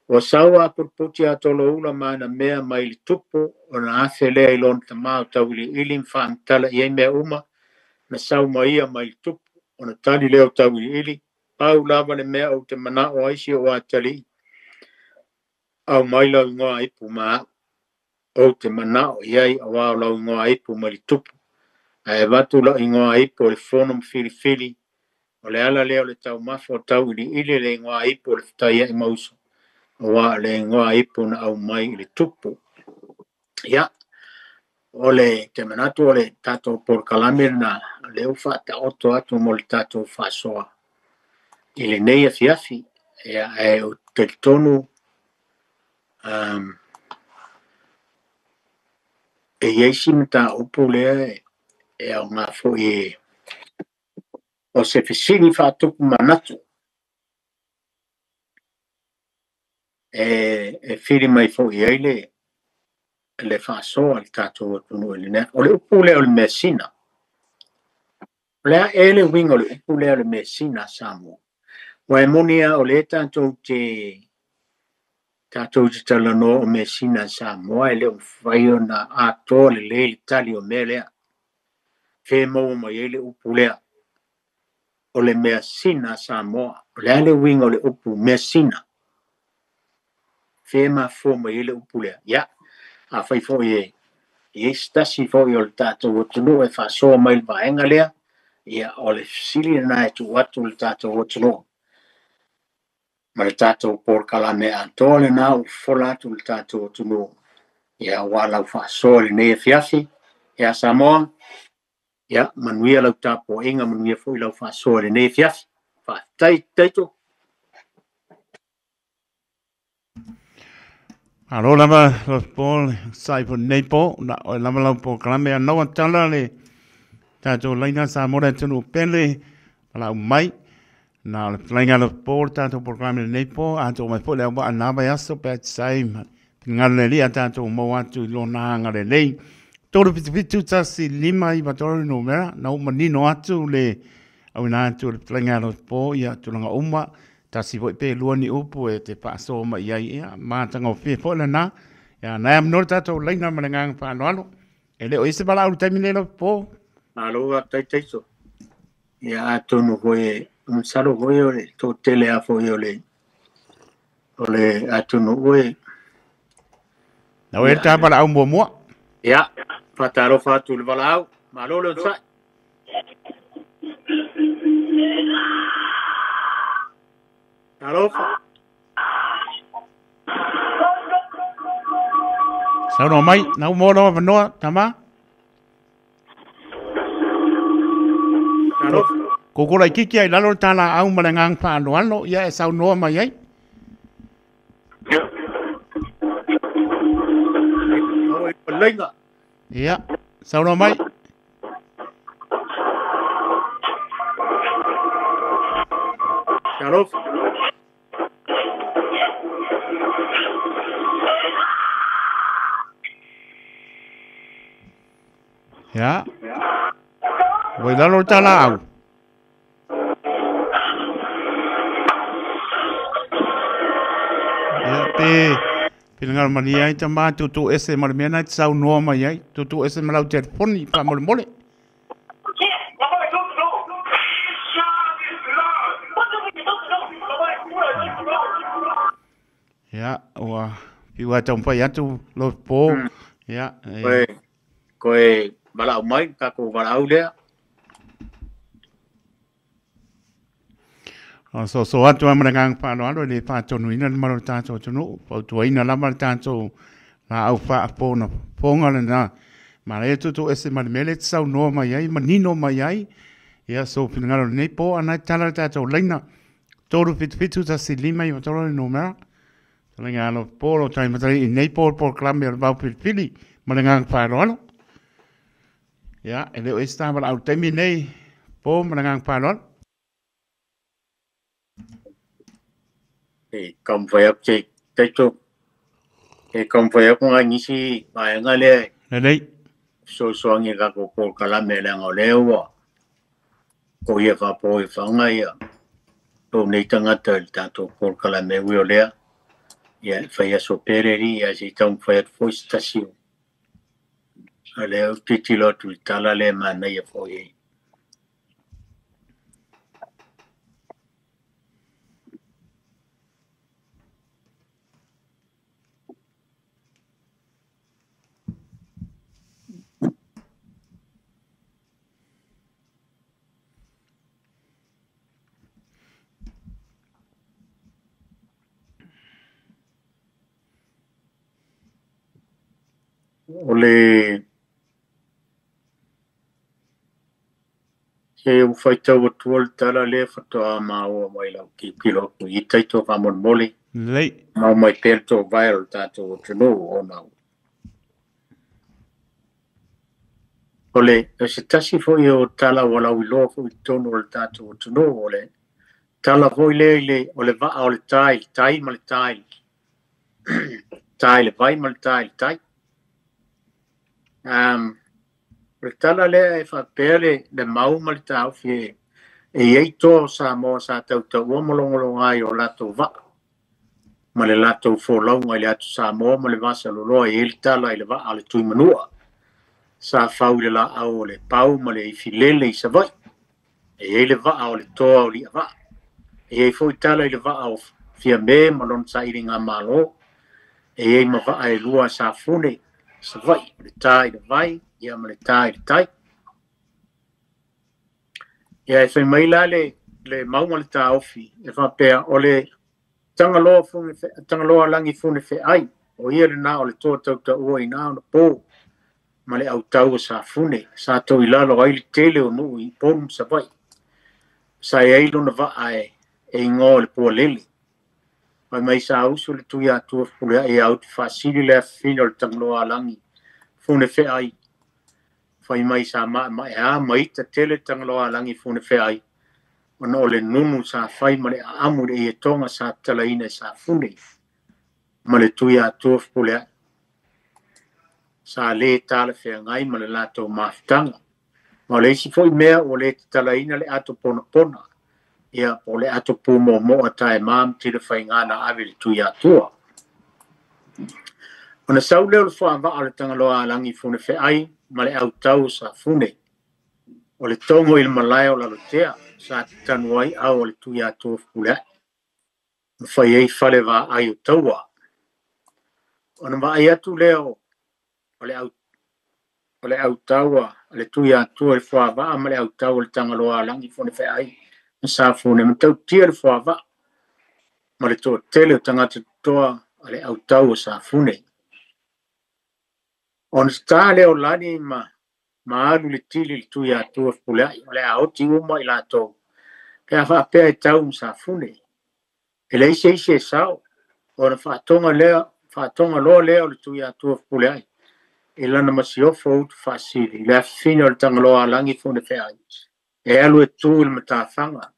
Ua sau a Aputiputi a Toloula ma ana mea mai le tupu, ona afe lea i lona tamā o Tauiliili ma faamatala i ai mea uma. Na sau mai ia mai le tupu ona tali lea o Tauiliili, pau lava le mea ou te manao ai si ou atalii, aumai lau igoa ipu ma au. Ou te manao i ai auā o lau igoa ipu mai le tupu. Ae avatu lau igoa ipu o le fono ma filifili, o le ala lea o le taumafa o Tauiliili le igoa ipu o le fetaiai ma uso, auā o le igoa ipu na aumai i le tupu. Ia, o le te manatu o le tatou polokalame lena lea ua faataoto atu mo le tatou faasoa i lenei afiafi. Ia, ae ou te talitonu e i ai si mataupu lea e aoga foi e o se fesili faatupu manatu e fili mai foi ai le faasoa a le tatou atunuu i lenei. O le upu lea o le measina. O le a ea le uiga o le upu lea o le measina a Samoa? Ua e moni lava o lea tatou te talanoa o measina a Samoa e le o mafai ona atoa lelei le tali o mea lea. Fe maua mai ai le upu lea o le measina a Samoa. O le a le uiga o le upu measina? Fe mafua mai ai le upu lea. Ia, afai foi e i ai se tasi foi o le tatou atunuu e faasoa mai le vaega lea, ia o le fesili lena e tuu atu le tatou atunuu ma le tatou polokalame atoa lena ua fofola atu le tatou atunuu, ia aua lau faasoa i lenei afiafi. Ia Samoa, ia manuia lau tapuaiga, manuia foi lau faasoa i lenei afiafi. Faafetai Taito. Malo lava lo po sai fo nei po na o lava lau polokalame a naua tala le tatou laina Samoa le atunuu pele palau mai na o le falaga lo po le tatou polokalame nei po a to mai foi le auvaa na vai aso pe sai ma finagalo le Alii a tatou maua atu i lona agalelei. 3 7 7 1 5 9 3 numera na ua manino atu le auina atu le falaga lo po ia tulaga uma tasi foi pe lua ni upu e te faasoa mai ai ia matagofie foi lena. Ia nai amanoa le tatou laina ma le agaga faaaloalo. E le o i se valaau i le taimi nei lo po. Malo faafetai Taito. Ia atonu foi masalo foi o le toatele lava foi o le atunuu e Na oe ta valaau muamua. Ia, faatalofa atu i le valaau. Malo le onosai. Talofa. Saunoa mai, na ua maua lou avanoa, tama. Talofa. Koko laitiiti ai lalo le talaau ma le agaga faaaloalo, ia e saunoa mai ai. Maua i laina. Ia, saunoa mai. Talofa. Ia, ua i lalo le talaau. Ia, pe finagalo malie ai tama tuutuu ese ma le mea lena e te saunoa mai ai. Tuutuu ese ma lau telefoni faamolemole. Ia, ua fiu lava e taumafai atu lo po. Ia, e Koe koe valaau mai le tatou valaau lea. O soso atu lava ma le agaga faaaloalo e le faatonuina le mamalu o le tatou atunuu, fautuaina lava le tatou laau faafogafoga lena. Manaia tuutuu ese ma le mea lea e te saunoa mai ai, manino mai ai. Ia, sou finagalo i lenei po, a na e tala le tatou laina. 3 7 7 1 5 9 3 le numera. Talaga alo po lo tai matai i nei po polokalame o le Vaufilifili ma le agaga faaaloalo. Ia, e le o i ai se ta valaau i le taimi lenei po ma le agaga faaaloalo. E taumafai atu se Taito. E taumafai atu nai nisi vaega lea e Lelei. fesoasoani i le tatou polokalame leaga o lea ua koia faapoifaga ia lou nei tagata i le tatou polokalame ui o lea. Ia e fai aso pea le alii ae se i taumafai atu foi se tasi o lea ou te tilotilo atu i le tala lea e manaia foi e O le se ua faitau atua le tala lea faatoa maua mai lau tilotilo atu i ita i to faamolemole. Lelei. Mau mai pea le toovae o le tatou atunuu ona o le o se tasi foi o tala ua lauiloa foi i totonu o le tatou atunuu, o le tala foi lea i le o le vaa o le ta i le tai ma le ta i ta i le vai ma le ta i le tai. O le tala lea e faapea le mau ma le taofi e i ai toa o Samoa sa tautaua ma logologa ai o latou vaa ma le latou folauga i le atu Samoa ma le vasaloloa. E i ai le tala i le vaa o le Tuimanua sa fau i le laau o le pau ma le ifilele i Savaii. E i ai le vaa o le toa o Liavaa. E i ai foi tala i le vaa o Fiame ma lona sailiga malo. E i ai ma vaa e lua Safune Savaii, o le ta i le vai ia ma le ta i le tai. Ia e fai mai la le mau ma le taofi e faapea o le Tagaloa Tagaloa lagi fune feai, o ia lena o le toa tautaua i na ona po ma le autau o Safune sa toilalo ai le tele o nuu i Upolu ma Savaii. Sa i ai lona vaa e igoa o le Pualele. Fai mai sa usu le Tuiatua Fepuleai e autu faasili le afafine o le Tagaloa lagi fune feai. Fai mai sa maemaea ma ita tele Tagaloa lagi fune feai ona o le nunu sa fai ma le aamu i le ietoga sa tatalaina e Safune ma le Tuiatua Fepuleai. Sa lē talafeagai ma le latou mafutaga. Ma o le isi foi mea ua lē tatalaina le ato ponapona, ia po o le ato pumoomoa taemā ma tilafaiga na ave i le Tuiatua. Ona sau lea o le fuavaa o le Tagaloa alagi funefeai ma le autau o Safune. O le togo i le malae o Lalotea sa tatanu ai au o le Tuiatua Fepuleai. Ma fai ai fale vaai o taua. Ona vaai atu lea o le autau a le Tuiatua i le fuavaa ma le autau o le Tagaloa alagi funefeai ma Safune ma tautia le fuavaa ma le toatele o tagata totoa a le autau o Safune. Ona tatā lea o lani ma alu le tili i le Tuiatua Fepuleai o le a oti uma i latou pe a faapea e tau ma Safune. E leai se isi e sao ona faatoga loa lea o le Tuiatua Fepuleai i lana masiofo utu faasili i le afafine o le Tagaloa alagi funefeai e alu e tu i le matafaga.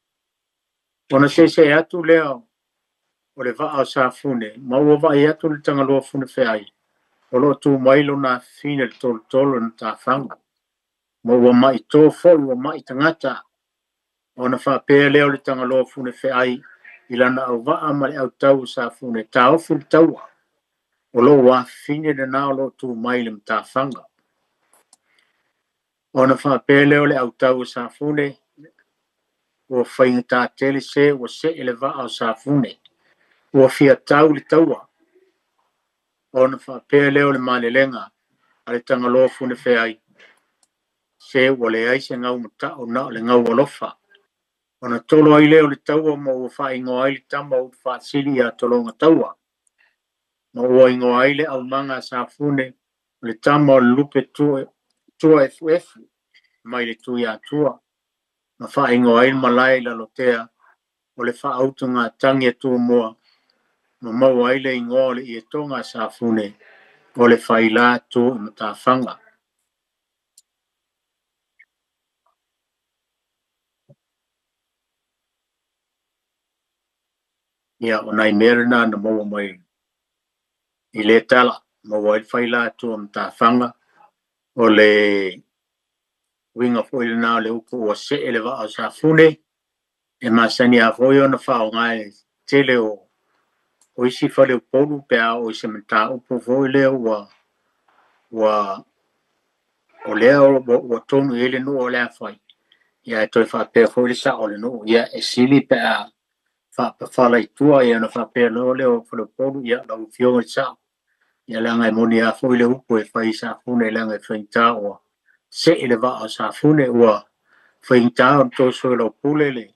Ona seesee atu lea o le vaa o Safune ma ua vaai atu le Tagaloa funefeai o loo tu mai lona afafine le tolotolo i le matafaga. Ma ua maitō foi ua mai tagata. Ona faapea lea o le Tagaloa funefeai i lana auvaa ma le autau o Safune taofi le taua o loo afafine lena o loo tu mai le matafaga. Ona faapea lea o le autau o Safune ua faigatā tele se ua see le vaa o Safune ua fiatau le taua. Ona faapea lea o le malelega a le Tagaloa funefeai se ua leai se gau matao na o le gau alofa. Ona tolo ai lea o le taua ma ua faaigoa ai le tama o Utufaasili ia Tologa Taua. Ma ua igoa ai le aumaga a Safune o le tama o le lupe tua efuefu mai le Tuiatua. Ma faaigoa ai le malae i Lalotea o le faautugatagi a Tumua ma maua ai le igoa o le ietoga a Safune o le failā tu i matafaga. Ia o nai mea lena na maua mai i le tala maua ai le failā tu i matafaga o le uiga foi lena o le upu ua see le vaa o Safune e masani a foi ona faaaoga e tele o isi fale Upolu pe a oo i se mataupu foi lea ua o lea ua tonu i ai le nuu o le a fai. Ia e toe faapea foi le sao o le nuu ia e sili pe a faapafala i tua ia ona faapea loa lea o fale Upolu ia lau afioga i le sao. Ia leaga e moni a foi le upu e fai i Safune leaga e faigata ua see le vaa o Safune ua faigata ona toso i lau pule le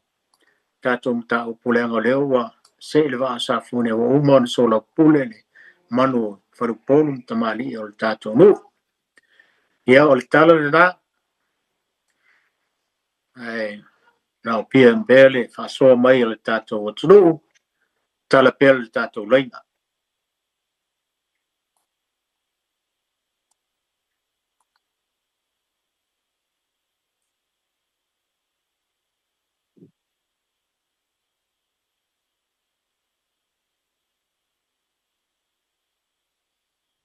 tatou mataupu leaga o lea ua see le vaa o Safune ua uma ona soalaupule le manu o fale Upolu ma tamalii o le tatou nuu. Ia o le tala lena ae na o pia pea le faasoa mai o le tatou atunuu, tala pea le tatou laina.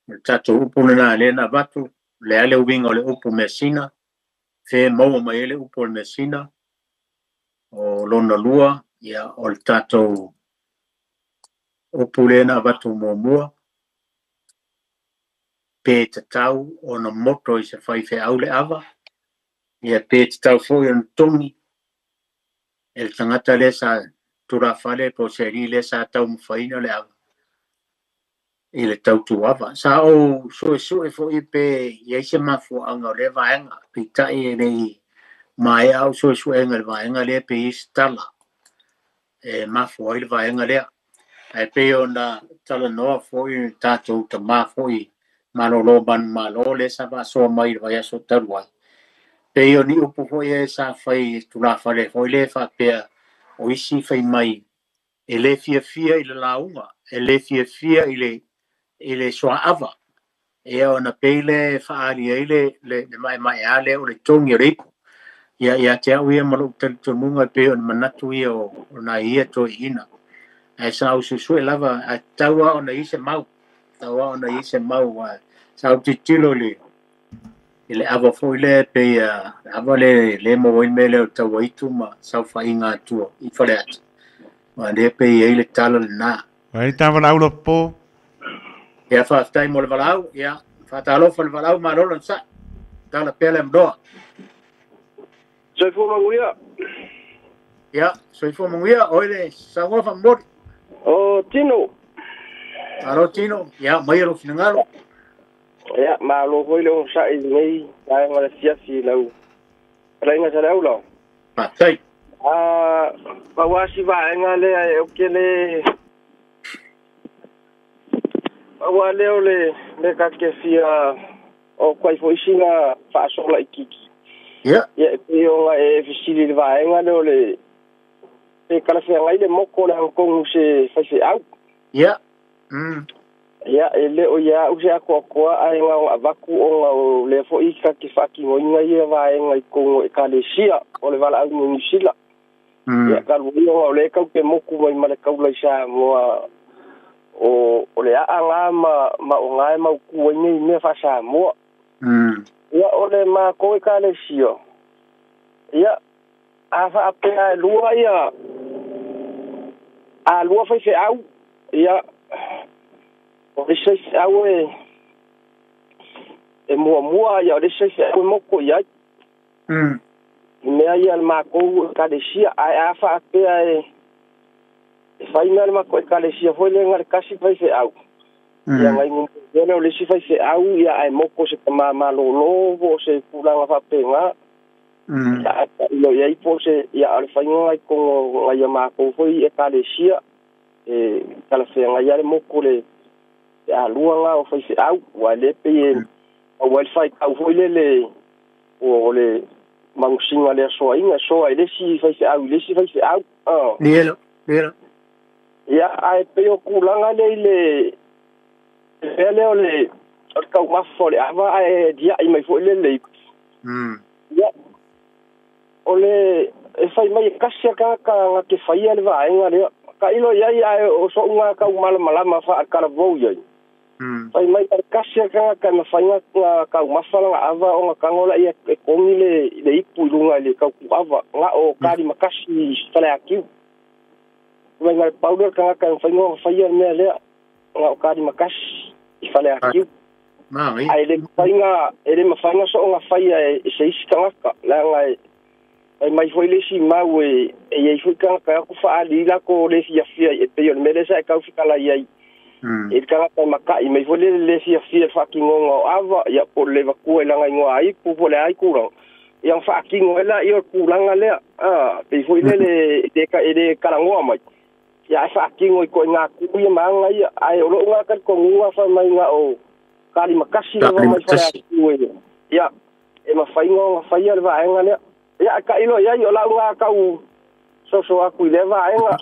O le tatou upu lena lea na avatu, le a le uiga o le upu measina, fe maua mai ai le upu o le measina, o lona lua, ia o le tatou upu lea na avatu muamua, pe tatau ona moto i se faifeau le ava, ia pe tatau foi ona togi e le tagata lea sa tulafale po o se alii lea sa taumafaina le ava i le tautuava. Sa ou suesue foi pe i ai se mafuaaga o lea vaega, peitai e le i maea au suesuega i le vaega lea pe i ai se tala e mafua ai le vaega lea. Ae pei ona talanoa foi le tatou tamā foi malolo manumalo lea sa faasoa mai i le vaiaso talu ai. Pei o ni upu foi e sa fai i tulafale foi lea faapea o isi fai mai e le fiafia i le lauga, e le fiafia i le suaava. Ia ona pei le faaali ai le maemaea lea o le togi o le ipu. Ia ia te au ia ma lou talitonuga pei o ni manatu ia o nai ia toeaiina. Ae sa ou suesue lava ae tatau lava ona i ai se mau. Tatau lava ona i ai se mau. Sa ou tilotilo i le ava foi lea pei le ava lea le maua ai le mea lea o le tauaitu ma saofaiga atua i Faleata. Ma lea pei i ai le tala lena. Vai tava lau lo po. Ia faafetai mo le valaau. Ia faatalofa le valaau malo le sa'i. Tala pea le amdoa. Soifua manuia. Ia, soifua manuia. Oi le saunoa faamomoli. O Tino. Malo Tino. Ia, maia lou finagalo. Ia, malo foi le onosai i lenei vaega o le afiafi i lau fetalaiga sa le aula. Faafetai. Pau lava si vaega lea e ou te le pau lava lea o le mea ta te fia o atu ai foi sina faasoa laitiiti. Ia. Ia, e pei ona e fesili i le vaega lea o le pe talafeagai le moto o le agatonu i se faifeau. Ia. Ia, e le o ia au se atoatoa ae na ona avatu ona o lea foi ta te faatinoina ia vaega i totonu o Ekalesia o le valaau i Niu Sila. Ia, talu ai ona o lea e tau te motu mai ma le taula i Samoa o le aa na ma o na e mautu ai nei mea faa-Samoa. Ia, o le matou Ekalesia, ia, a faapea e lua ia, a lua faifeau, ia, o le isi faifeau e muamua, ia o le isi faifeau e moto i ai. I mea ia a le matou Ekalesia, ae a faapea e fai mea a le matou Ekalesia foi lea na o le tasi faifeau, ia nai numera o le isi faifeau, ia ae moto se tama malolo po o se tulaga faapena. Ia ae tailo i ai po o se, ia o le faiga i totonu o nai a matou foi Ekalesia, e talafeagai lava le moto le alua na o faifeau, aua o lea pei e maua ai le faitau foi lele o le manusiga o le asoaiga, soa i le isi faifeau i le isi faifeau. Nielo, nielo. Ia, ae pei o tulaga lea i le mea lea o le taumafa o le ava ae diai mai foi le le ipu. Ia, o le e fai mai e kasi a tagata na te faia le vaega lea. Tailo i ai ae o so'u ga taumalamalama faaaletalavou i ai. Fai mai e kasi a tagata e mafai na taumafa lana ava ona tago laia e kogi le ipu i luga i le tautuava na o kalimatasi i Faleatiu. Mai na le pau lea o le tagata e mafai ona faia le mea lea na o kalimatasi i Faleatiu. Ae le mafai na e le mafai na soona faia e se isi tagata leaga e fai mai foi le isi mau e i ai foi tagata e o atu faaali i latou le fiafia e pei o le mea lea sa e tau fetalai ai. E le tagata e maka'i mai foi le le fiafia i le faatinoga o ava, ia po o le le avatua i lana igoa ipu po o le a tulaga, ia ona faatino ai laia o le tulaga lea. Pei foi lele e le talanoa mai, ia ae faatino i ituaiga tu ia ma aga ia. Ae o lo'u ga talitonuga fai mai na o kalimatasi lava mai Kalimatasi. Faleatiu e Ia e mafai ona faia le vaega lea. Ia tailo i ai o lau lā tau soso atu i lea vaega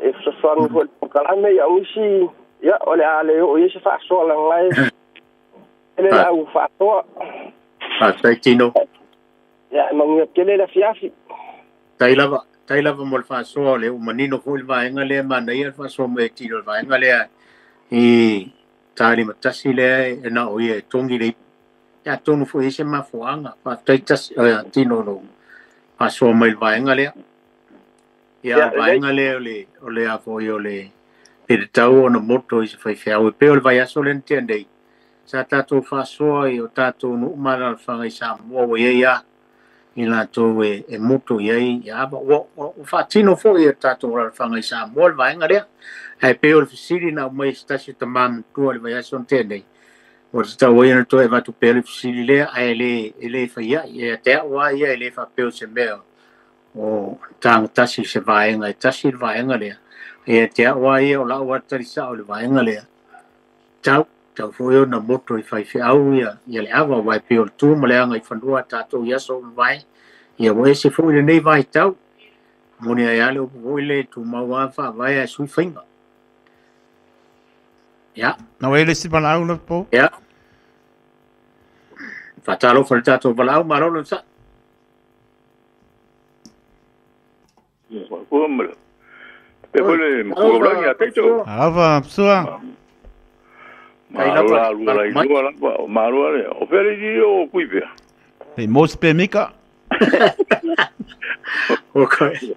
e fesoasoani foi i le polokalame. Ia o nisi ia o le a le oo i ai se faasoa laga e ele le au faasoa. Faafetai Tino. Ia e manuia tele le afiafi. Tai lava mo le faasoa o le ua manino foi le vaega lea, manaia le faasoa mai e Tino le vaega lea i talimatasi lea e na o ia e togi le ipu. Ia atonu foi i se mafuaaga. Faafetai tasi Tino lo faasoa mai le vaega lea. Ia Ia, o le vaega lea o le a foi o le pe tatau ona moto i se faifeau e pei o le vaiaso lea na tea nei sa tatou faasoa i o tatou nuu ma alaalafaga i Samoa ua iai a i latou e moto i ai ia ava ua faatino foi e tatou alaalafaga i Samoa le vaega lea. Ae pei o le fesili na aumai e se tasi o tamā matua i le vaiaso na tea nei, ua tatau ai ona toe avatu pea le fesili lea, ae le faiai e te au a ia e le faapea o se mea o tagatasi se vaega e tasi le vaega lea. E te au a ia o lau a talisao le vaega lea tau foi ona moto i faifeau ia le ava aua e pei o le tu ma le aga i fanua tatou i aso ua mavae. Ia ua ese foi lenei vaitau moni ai lava le upu foi le tumau lava faavae ae sui faiga. Ia. Na ua i le isi valaau la po. Ia. Faatalofa i le tatou valaau, malo le onosai. Pe foi le matua ia taito. Alofa Sua. Malo la lua la lua la malo le. O fere di o kui pea. Ei mos pe mika. Okay.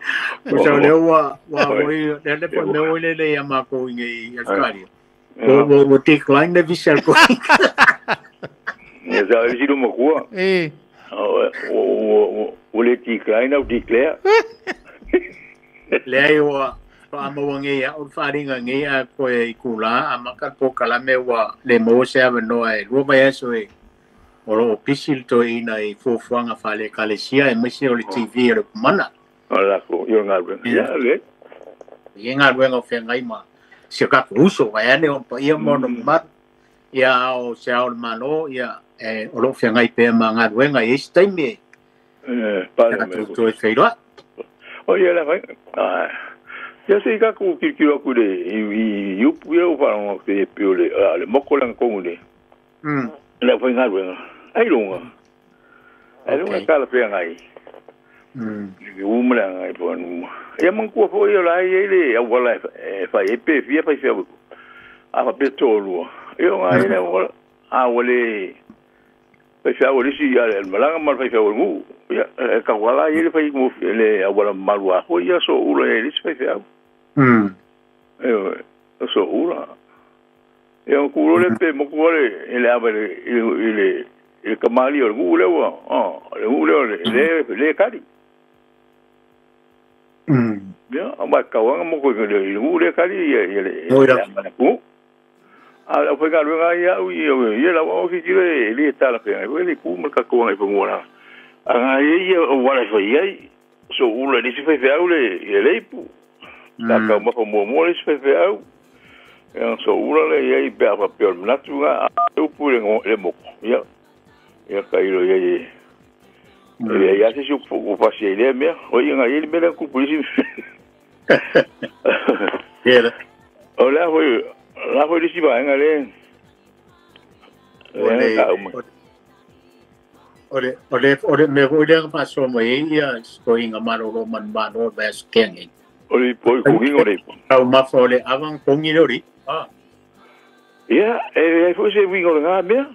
O sa le ua oi le po me oi le le ia ma ko i Australia. O decline le visa ko. Ne sa le silo makua. Eh. O le decline au declare. Le ai ua faamauaga ia o le faaaliga nei a koe i kulā a maka le polokalame ua le maua se avanoa e lua vaiaso e o loo pisi le toeaina i fuafuaga faale-ekalesia e maise o le TV o le Upumana. O lako i o galuega. Ia le. I galuega o feagai ma si o tatou uso vaeane ona paia ma ona mamalu. Ia a o se ao o le Malo ia e o loo feagai pea ma galuega i ai se taimi e E pale me. tatou toe feiloai. O ia la fai. Ai. Ia se ka ku ki ki ku le i upu ia o fa ke pe o le le moko la kongu le. Le fai galuega. Ai lunga. Ai lunga kala pe ngai. I umla ngai po nu. Ia man ku fo ia la ia le au wala e fai e pe fia fai fia. A fa pe to lua. Ia ngai le wala a wale fai fia wale si ia le malanga mal fai fia wale mu. Ia ka wala ia le fai mu le au wala malua fo ia so ula le fai fia. E so ula. Ia ku le pe mo ku le le ava le le le kamali o le ngu le ua. Le ngu le le le kari. Ia ma ka wanga mo ko le ngu le kari ia le le ku. A la fai galuega ia au ia la o ki le le tala pe ngai le ku ma ka ko ngai po ngora. A ngai ia o wala fai ai so ula le si fai fai au le le ipu. Ta ka ma ko mo mo le si fai fai au. Ia so ula le ia i pe a pe o natu nga upu le le moko. Ia ia ka ilo ia ia. Ia ia se su o fasi le me o ia ngai le me le ku polisi. Ia. O la foi la foi si va ngale. O le me o le faso mo ia ko inga maro ro man maro ba skeng. O le po ko ngi le. Au ma fo le avant ko ngi le. Ah. Ia e foi se wingo nga me.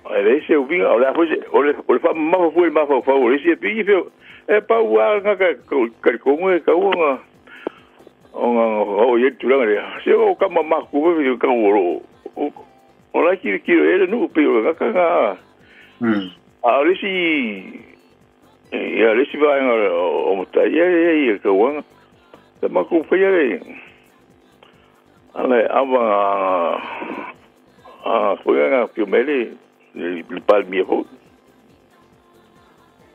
E se wingo o la foi o le fa ma foi ma fa o le se pi fe e pa wa nga ka ka ko ngi ka nga o o ye tulanga le se o ka ma ma ku ve ka o o la ki ki le nu pe o ka nga a le si ia le si va nga o mo ta ia ia ka wa ta ma ku fe le ale ava a foi nga fi mele le palmier ho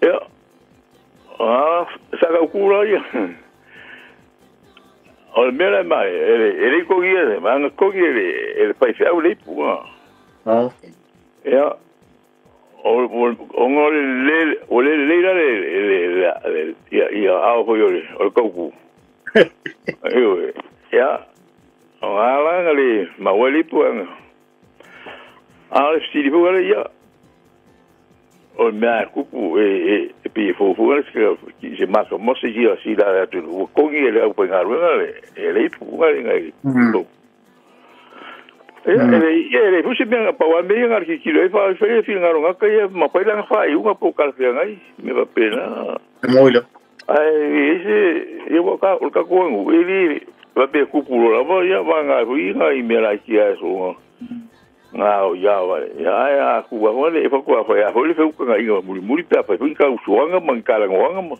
ia a sa ka ku la ia O le mea mai, e le ko ia, ma nga ko ia le pai fai au le ipu. Okay. Ia o o le o le le le ia ia au hoi o le kaupu. Ia o ala le mawali puanga. A le stili fu le ia. O mea kupu e e fu fu le se maso mo se ia si la atu o kongi le au pengaruenga le e le pu le ngai. E le fu se mea pa wa me ngai ki ki le fa fa fi ngaro ngaka ia ma pa ila fa i unga po kala fe ngai me va pena. Moilo. Ai ese e wa ka o ka ko ngu e li va pe kupu lo la va ia va ngai fu ngai me la ki a so. Ngā o ia wa ia ai a ku wa le fa ku fa ia ho le fe ku ngai muri muri pe fa ka usuanga man kala ngoanga ma.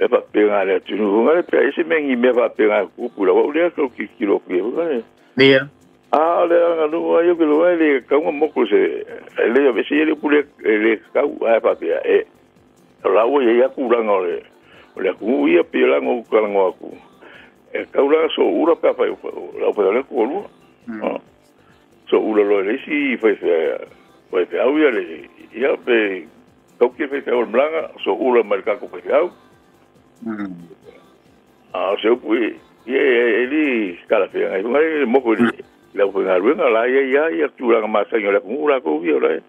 E fa pe ngai le tu ngai pe ese me ngi me fa pe ngai kupu la wa le ko ki ki lo ki ngai. Ia. A le nga no ai ko lo le ka mo ko se le ve se le pule le ka a fa pe e la wo ia ku la ngore le ku ia pe la ngo ka ngo ku e ka ula so ura pe fa la fa le ku lu. So ula lo le si fa fa au ia le ia pe ka ki fa fa o mlanga so ula mal ka ko fa au. A se pu ia eli kala fe ngai ngai mo ko le la fu ngai la ia ia ia tu la ma sa la ku la ko ia la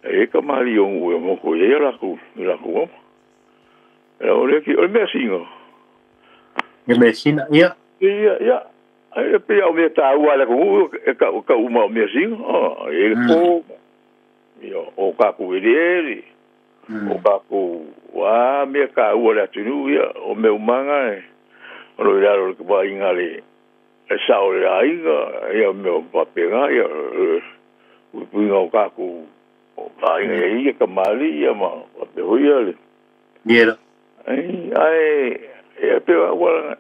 e ka mali o mo ko ia la ku la ku la o le ki o me singo me mesina ia ia ia ai pe au me ta ua la ku e ka uma me singo e ko ia o ka ku ele o ka ku wa me ka ua la tu ia o me umanga e o lo ia lo ka inga le e sao le aiga ia me o papenga ia uipuinga o kaku o ka inga ia ka mali ia ma pape hoia le. Ia. Ai ai e pe wa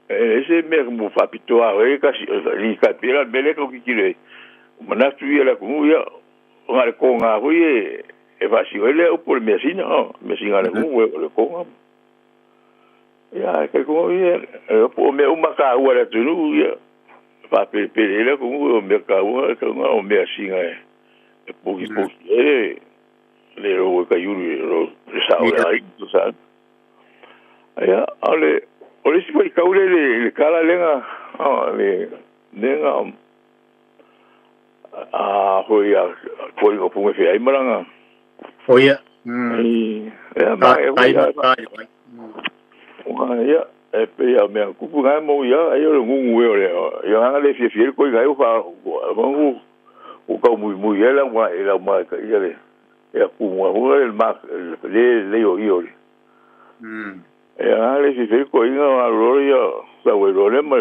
e se me mo fapitoa e ka si li ka pera bele ko kikire mana tu ia la ku ia o ngare ko nga hui e va si ele o por me sina me sina le ku le ko nga. Ia ke ko ia o me uma ka ua la tunu ia fa pe pe le ko o me ka ua ka o me singa e poki poki e le ro ka yuru ro sa o ai to sa ia ale o le si foi ka ule le kala lenga le lenga a hoi a koi o punga fe ai maranga o ia ia ma e ia e pe ia mea kupu ngai mo ia ai o le ngungu e o le ia nganga le fie fie koi ngai o fa ngungu o kau mui mui e la ma e la ma ka ia le ia ku mo ho le ma le le o i o le e nganga le fie fie koi nga ro ia sa we ro le ma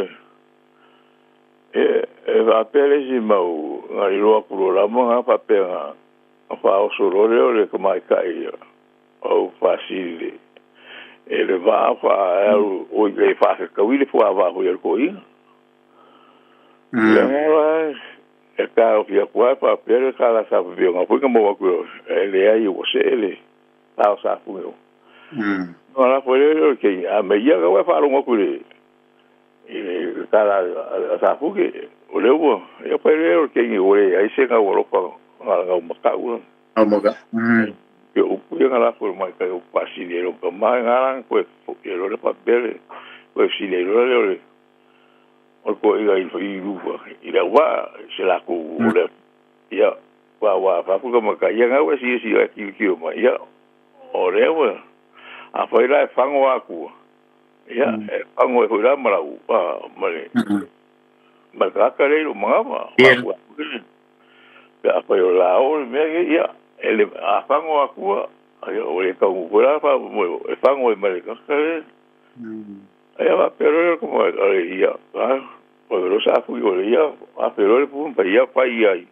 e e va pe le si mau ngai ro ku ro la mo nga pa pe nga fa o so ro le o le ka mai ka ia o fa si le e le va fa o i fa ka wi le fo va ho ko i ya e ka o fia kwa pa pe ka la sa bi nga fu ka mo ku e le ai o se le ta sa fu yo no la fo le ke a me ia ka wa fa ro ku le e ka la sa fu ke o le o ya pa le ke ni o le ai se ka o ro pa nga ma ka u o mo ka ke o puia ngā lafo mai ka o pasili e ka mai ngā ranga koe e rore papele koe sile e rore ole o ko iga i rupa i la wa se la ko o le ia wa wa fa fuka maka ia ngā wa si si a ki ki o mai ia o le wa a fai la e whango aku ia e whango e hui la marau a mare mare kaka reiro mga ma a fai o la o mea ia ele a fango akua o le ka u la fa mo e fango e mare ka ai va pero como ia o lo sa fu o ia a pero le pu pa ia pa ia e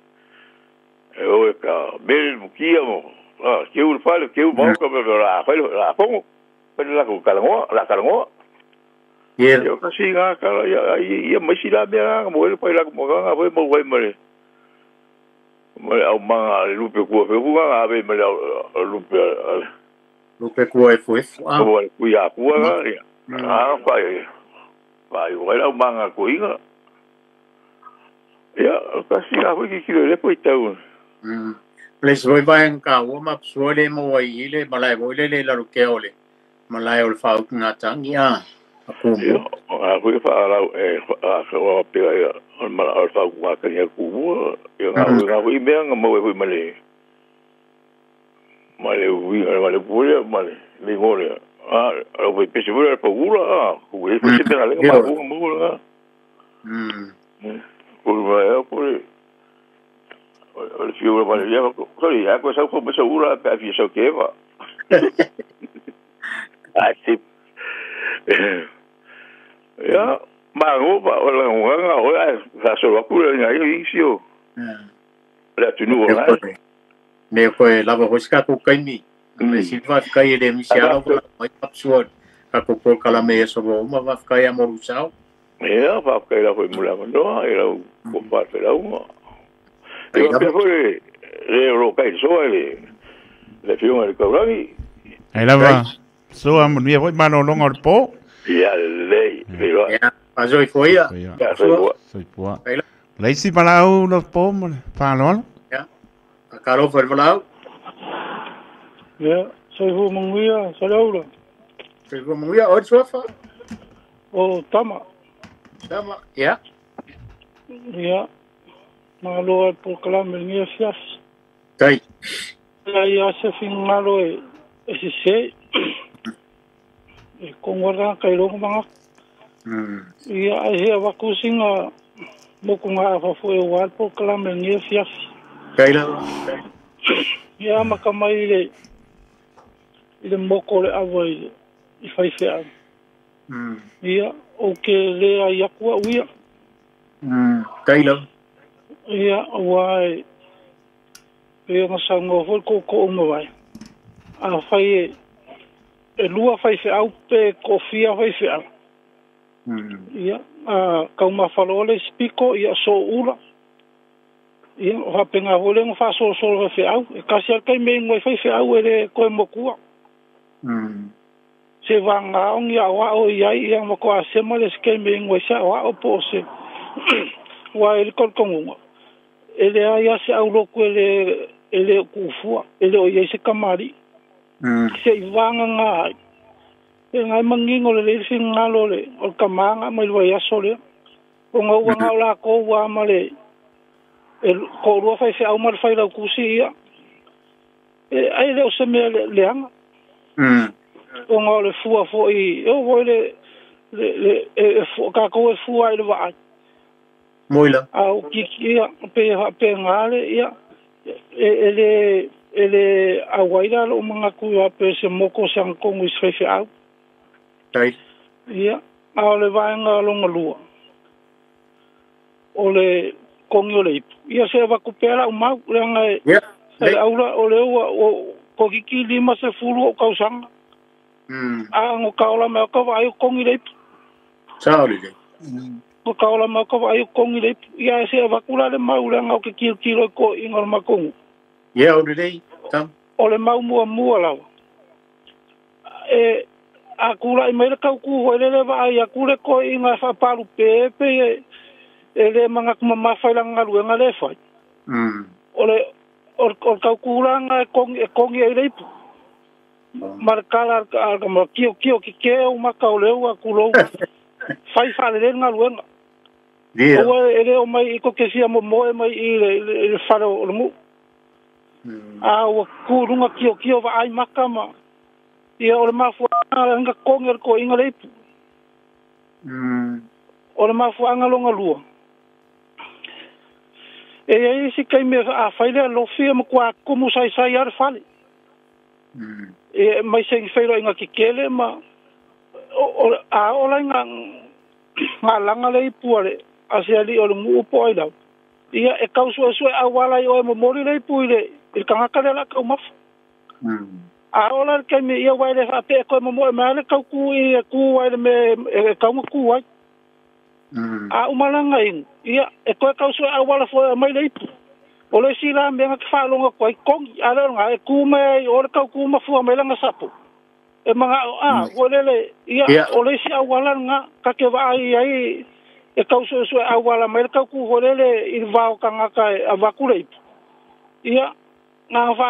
o e ka bel bukia mo a ke u fa le ke u mo ka me la fa la pongo pero la ku kala la kala ia yo ka si ga ka ia ia mai si la me mo le pa la mo ga mo mo mare mo au manga le lupe kua fe ku ga ave me lupe lupe kua e fu a o ku ya ku ga ya a fa fa o la manga ku inga Ia, kasi ngā hui ki kilo le po i tau. Le soi vai ka ua ma soi le mo ai le malai voi le le lalo ke ole. Malai o le whau ki ngā tangi a. Aku mo. Ia, a hui wha arau e a ka wa pera ia o mala o le whau ngā tangi a ku. Ia ngā hui mea ngā mau e hui male. Male hui, male pule, male le ngore. A, o hui pese hui pa ula a. Ku e pese pera lenga ma hu mo nga. Ku ma e ku o le fiu ma le ia ko ia ko sa ko sa ula pa fi sa ke va. A si. Ya, ma ngo pa o la nga o ya sa so ku le nga i si o. Le tu nu o. Ne koe lava hoska ko kaimi. Me silva kai le misialo mai papsuo ka ko ko kala me so mo ma va kai a mo sao. Ia va kai la hoi mula no e la ko pa fe la uma. E pe foi le ro kai so le le fiu le kauragi. Ai lava so am ni foi mano longa o po. Ia le le ro. Ia pa so foi ia. Soi poa. Le si palau no po mo pa lo. Ia. Karo foi palau. Ia, soi fu manguia, salaula. Soi fu manguia, o sofa. O tama. Tama, ia. Ia. Malo e proclame ngia fias. Tai. Ia ia se fingalo e se se. E kongora kai longo manga. Ia ai he wakusinga mokunga fa e wa proclame ngia fias. Tai la. Ia makamai le i le moko le awa i whaiwhea. Ia, o ke lea i akua uia. Taila. Ia, ua e pea ngā saunga hoi ko ko unga vai. A whai e lua whaiwhea au pe ko fia whaiwhea. Ia, a kaumawhalo ole spiko ia so ula. Ia, o hapenga hole ngā whasolosolo whaiwhea au. E kasi al kai me ingoi whaiwhea au e le koe mokua. Se vanga ongi a wa o ia ia mo ko asema le ske me ngoi sa wa o po se wa el kol kongunga ele ai se au loku ele ele kufua ele o ia se kamari se vanga nga e ngai mangingo le le fingalo le o kamanga mai lo ia sole o ngau ngau la ko wa male e ko ro fa se au mar fa la kusi ia e ai le o se me le anga o ngā le fua foi o voi le le ka ko e fua i le vai moila a o ki ia pe pe ngale ia ele ele a waira lo manga ku a pe se moko sang kongu i se au tai ia a le vaenga longa lua o le kongi o le ipu ia se va ku pera o mau le nga ia le aula o le o ko ki lima se fulu o kausanga. A ngo kaola me ka vai kongi le. Saoli le. Ko kaola me ka vai kongi le. Ia se vakula le maula ngau ke kilo kilo ko ingol makongu. Ia o le tam. O le mau mua mua lawa. E a kula i mai le kauku hoi le va ai a kule ko inga fa palu pepe e le manga kuma mafai la ngaluenga le fai. O le o kauku la kongi kongi ai le ipu. Markala al mo kio kio ki ke o makau le ua kulo fai fa le ngaluenga. Ia. O ele o mai i ko ke fia mo moe mai i le fale o le mu. A o kurunga kio kio va ai makama. Ia o le mafuanga nga kongi ko inga le ipu. O le mafuanga longa lua. E ai si kai me a faile lo fia mo kwa kumu sai sai ar fale. E mai se feiro inga kikele ma o a ola inga nga langa le ipu ale a se ali o le ngu po ai lau. Ia e kau sue sue a wala i oe mo mori le ipu i le kangaka le la kau mafu. A ola kai me ia wai le whape e koe mo moe ma le kau ku i e ku wai le me e kau ma ku wai. A umalanga ingu. Ia e koe kau sue a wala foe mai le ipu. O le sila me nga whalonga koe kongi a leo nga e ku mai o le kau ku mafua mai langa sapo. E manga o a o lele ia o le si a wala nga kake wa ai ai E kau suesue auala mai le kauku holele i le vao kangaka e avaku le ipu. Ia, ngā wha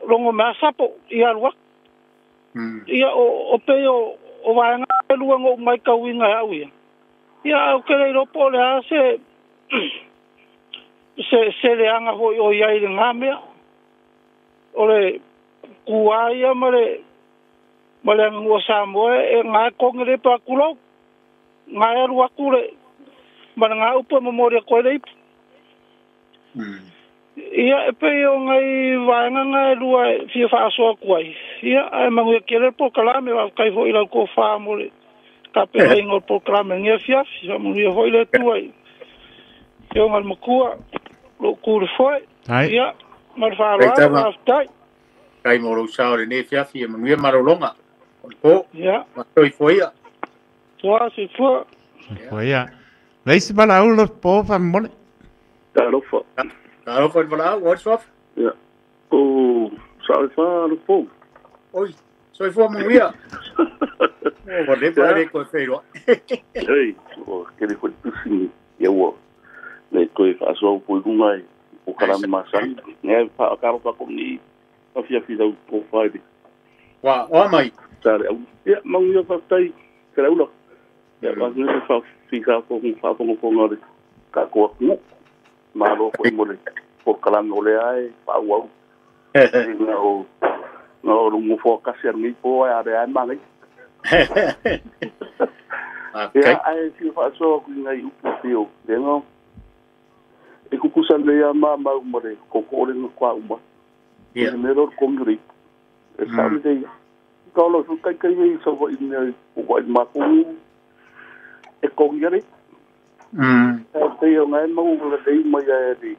rongo mea sapo i alua. Ia, o pe o waenga e lua ngō mai kauinga e au ia. Ia, au kere i ropo le a se se le anga hoi o iai le ngā mea. O le kua ia ma le angua Samoa e ngā konge le pa kulau. Ngā alu aku le ma le ngā upu e momori a koe le ipu. Ia, e pei o ngai vaenga ngā e lua e fia whaasoa kuai. Ia, ai mangu e kele po kalame wa kai hoi lau ko wha mo le ka pe ingo po kalame ngia fiafi. Sa mangu ia hoi le tuai. Ia ngal makua, lo kure foi. Ia, mar whaaloa, whaftai. Kai mo rau sao le ne fiafi e manuia marolonga. O le po, ma toi foia. Tua, si fua. Foia. Leisi bala ulo po fa mole. Talofa. Talofa i bala, what's up? Ia. O, sao fa lo po. Oi, soi fua manuia. O, wa le pa le koe wheiroa. Ei, o, kere koe tusini, ia ua. Le koe whaasoa po i runga e o karame masani. Ngai wha karo pa ni afia fi lau po whaere. Wa, o mai. Tare au. Ia, manguia whaftai, te laula. Ia, wa ngai wha fi ka po wha pongo pongo le ka koa ku. Malo koe mo le po kalame o le ae, wha au au. Nga o rungu fo kasi ar ngi po ai are ai mangai. Ia, ai fi whaasoa ku ngai upu whio. Lenga, e kukusa le ia maa mau mo le koko ole nga kwa uma. Ia. E mero kongri. E sauri te ia. Ka olo su kai kai i sawa i mea o wai makongu e kongri. E te o ngai mau le lei mai a e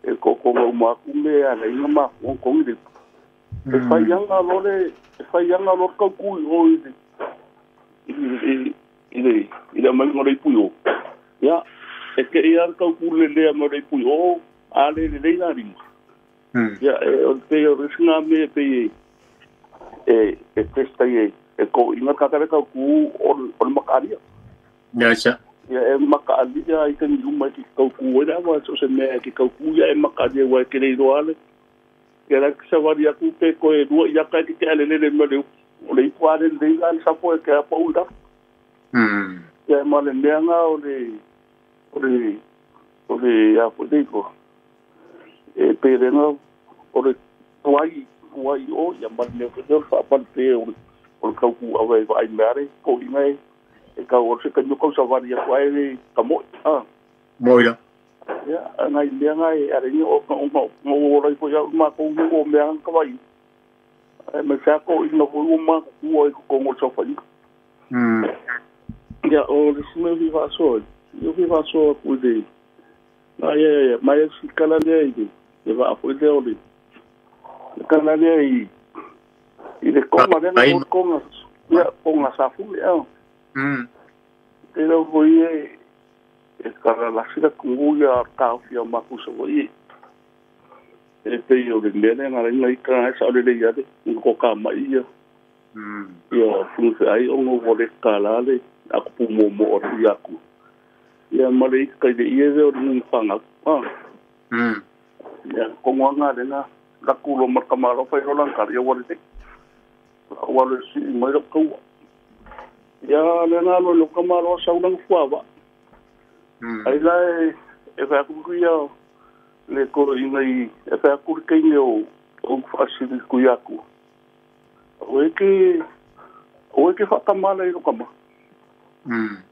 e koko ngau maku me a le inga maku kongri. E whai anga lore, e whai anga lore kau kui o i le i le mai ngorei pui o. Ia, e ke ia kau kule lea ngorei pui o, a le le leina rima. Ia, e o te o resinga me pe e testa e ko inga kakare kau ku o le makaria. Ia, sa. Ia, e makaria i tangi uma ki kau ku e rawa, so se mea ki kau ku ia e makaria wa e kerei roale. Ia la kisawari aku pe koe rua ia kai ki te ale lele me le o le ipu ale le ale sapo e ke a paula. Ia ma le mea ngā o le a po te ko. E pere ngā o le tuai o ia ma le mea o le whaapal te o le kauku awe e vai meare ko inga e kau o se kanyo kau sawari aku ai le ka moi. Moira. Ia, ngai mea ngai are ni o o rai ko ia ma ko o mea ka vai. E me sa ko ina ko o ma ku o ko ngo so fa. Ia o le sime vi va so. Io vi va so ku de. Na ia mai si kala le i. E va fo le o le. Kala le i. I le konga le konga. Ia konga sa fu le. Te lo voi e kala la sila kungu ia ka fia makusa voi. E te o le mele ngā ngai ka sa le le ia de ko ka mai ia. Ia fu se ai o ngo le kala le aku pu mo mo o ia ku. Ia male kai de ia o ngi fanga. Ia ko nganga le na la ku lo mar kamalo fa ro lan kar ia wale te. Wale si mai ro ku. Ia le na lo kamalo sa ulang fuava. Ai la e fa ku ia le ko ingai e fa ku ke ni o fasili ku ia ku. O e ke fa kamala i ro kama.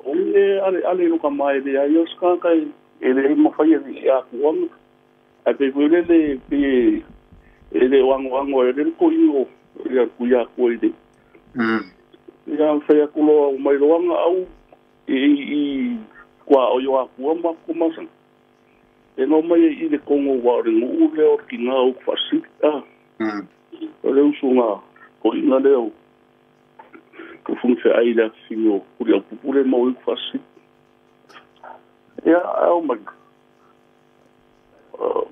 O e ale ro kama e le ai o ska kai e le ma fa ia ku anga. Ai pe le le pe e le wango e le ko i o ia ku ia ku i de. Ia fa ku lo mai lo anga au i kua o yo aku ma ku ma sa. E no mai i le kongo wa re ngu le o ki ngā o fasili. O le usunga ko inga leo. Ko funse ai la singo ku le pupule mo i fasili. Ia au mai.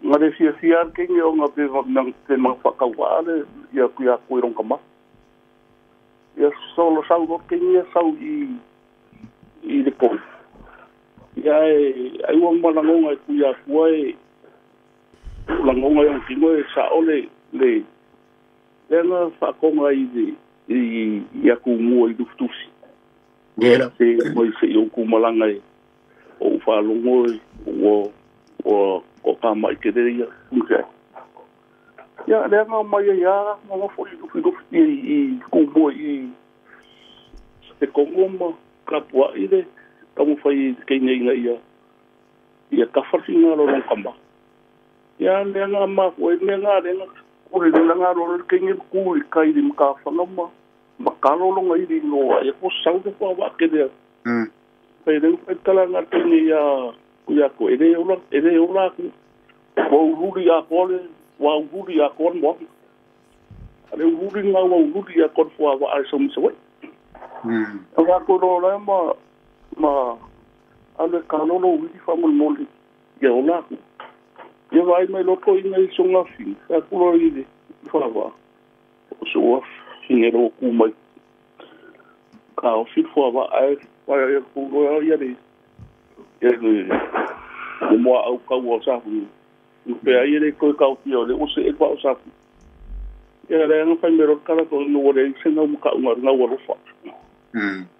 Ngā le fia fia ke ngi o ngā pe nang te ma whakawa le ia ku ia ku i ronga ma. Ia solo sau ro ke ngi sau i le ko. Ia e ai ua malangonga e kuia kua e langonga e kino e sa ole le lena whakonga i le i aku mua i lufutusi. Ia. Se moi se i oku malanga e o whalongo e o o ka mai ke re ia kunga. Ia lena mai ia mo fo i lufutusi i ku mua i te kongo ma kapua i le kamu fai ke nei nga ia ia ka farfinga lo kamba. Ia lena ma ko e nga lena ko le nga ro ke ngi ku i kai di ka fanga ma makalo lo ngai di no e ko sau ko wa ke le pe le pe kala nga te ni ya ku ya ko e ola ku wa ururi ya ko le wa ururi ya ko mo ale ururi nga wa ururi ya ko fo wa al so so Ora ko ro la ma ale kalo lo wi fa mo mo ya ola ku ia vai mai loto i ngai songa fi sa ku lo i fa wa o so wa finero ku mai ka o fi fo wa ai wa ya ku lo ia le le mo au ka o sa fu pe ai le ko ka o fi o le o se e pa o sa fu ia le nga fai mero kala ko no le se nga ka nga nga wa lo fa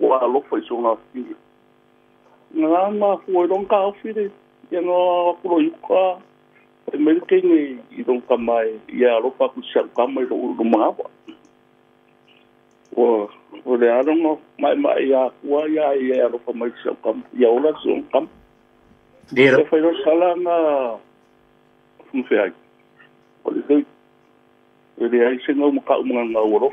wa lo fa songa fi nga ma fu e ka o fi le ia nga ku lo yuka e me ke ni i don ka mai ia lo fa ku sa ka mai lo lo ma wa o le arongo mai mai ia kua ia ia lo fa mai sa ka ia ola so kam Dero e fai lo sala na fu ai o le le ai se ngau ka u nga o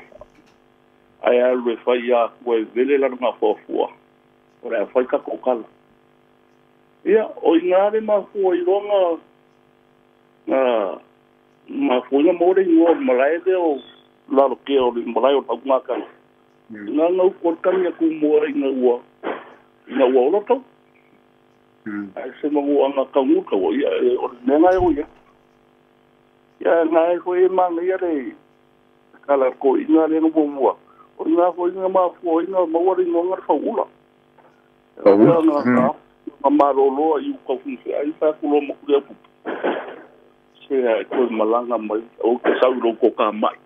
ai a le fai ia kua vele la nga fo fua o le fai ka ko kala ia o inga le ma fu i longa na ma fu nga mo le ngo malai de o la lo ke o le malai o nga ka nga nga ko ka ni ku mo i nga ua lo to ai se mo nga ka ngu ka o ia o ne nga o ia ia nga ko e ma ia le kala ko i nga le no mo o nga ko i nga ma fu i nga mo ri ngo nga fa ula nga ka ma lo lo i ka fu ai fa ku lo mo ku le pu se ai ko malanga mai o ke sau lo ko ka mai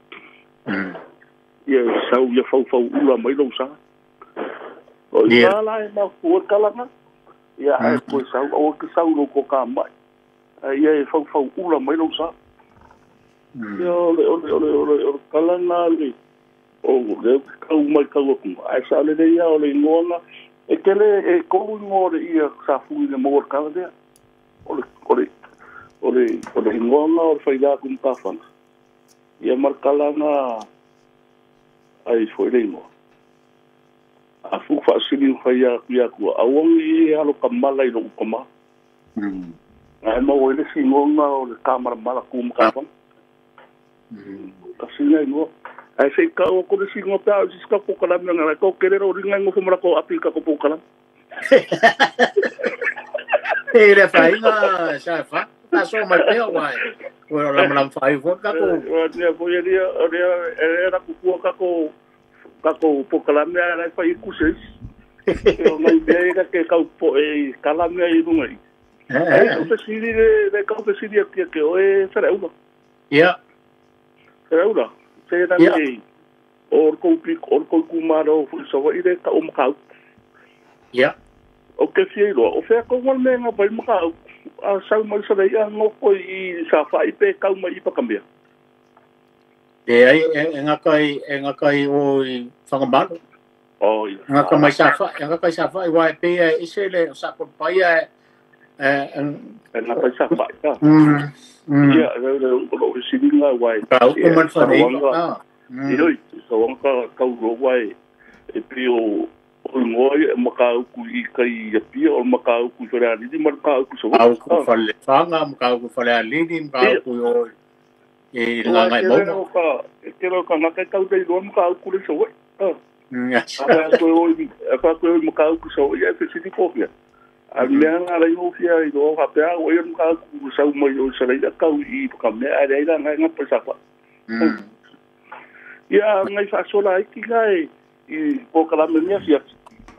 ia sau ia fau fau ula mai lo sa o ia la e ma fu kala nga ia ai ko sau o ke sau lo ko ka mai ai ia fau fau ula mai lo sa ia ole ole ole ole kala nga le o le kau mai kau ku ai sa le ia ole ngona e kele e ko ngore ia sa fu le mo kala de ole ole ole ole ngona o fai la ku ka fa ia mar kala nga ai foi le mo a fu fa sili fai ia ia ku awongi ia lo kamala i lo kama ai mo le si ngonga o le kamara mala ku ka fa ka singa no ai sei ka o ko si ngo pa si ka ko kala nga ko kere ro ringa ngo fo ko api ka ko po kala e le fa inga sa fa ta so mai pe wa o la la fa i fo ka ko ne fo ia era ku ka ko ka ko po kala me ala fa i ku se o ngai me ka ke ka po e kala me i ngai e o se siri le ka o se siri ke o e fere una ia fere una se ra ni o ko pi o ko ku maro fu so i le ka o makau ia o ke fie lo o fe ko mo me nga pai makau a sau mai sa le ia ngo ko i sa fa i pe kau mai i pakambia e ai e nga kai o i whangamalo o ia nga ka mai sa fa nga kai sa fa i wa pe e se le sa ko pai e nga kai sa fa ia le o siringa wai ka o man fa nei i oi so ka ka ro wai e pi o ngoi e makau ku i kai ia pia o makau ku so ra ni makau ku so au ku fa le fanga makau ku fa le alini makau ku o e nga ngai mo ka e te ro ka nga ka u lo makau ku le so a ko o i a ko o makau ku so ia fe si ko fia a mea nga lai o fia i lo ka pea o ia makau ku sa mai o sa lai ka i ka mea ai la nga nga pa sa pa ia ngai fa so lai ki ngai i ko kala me mea fia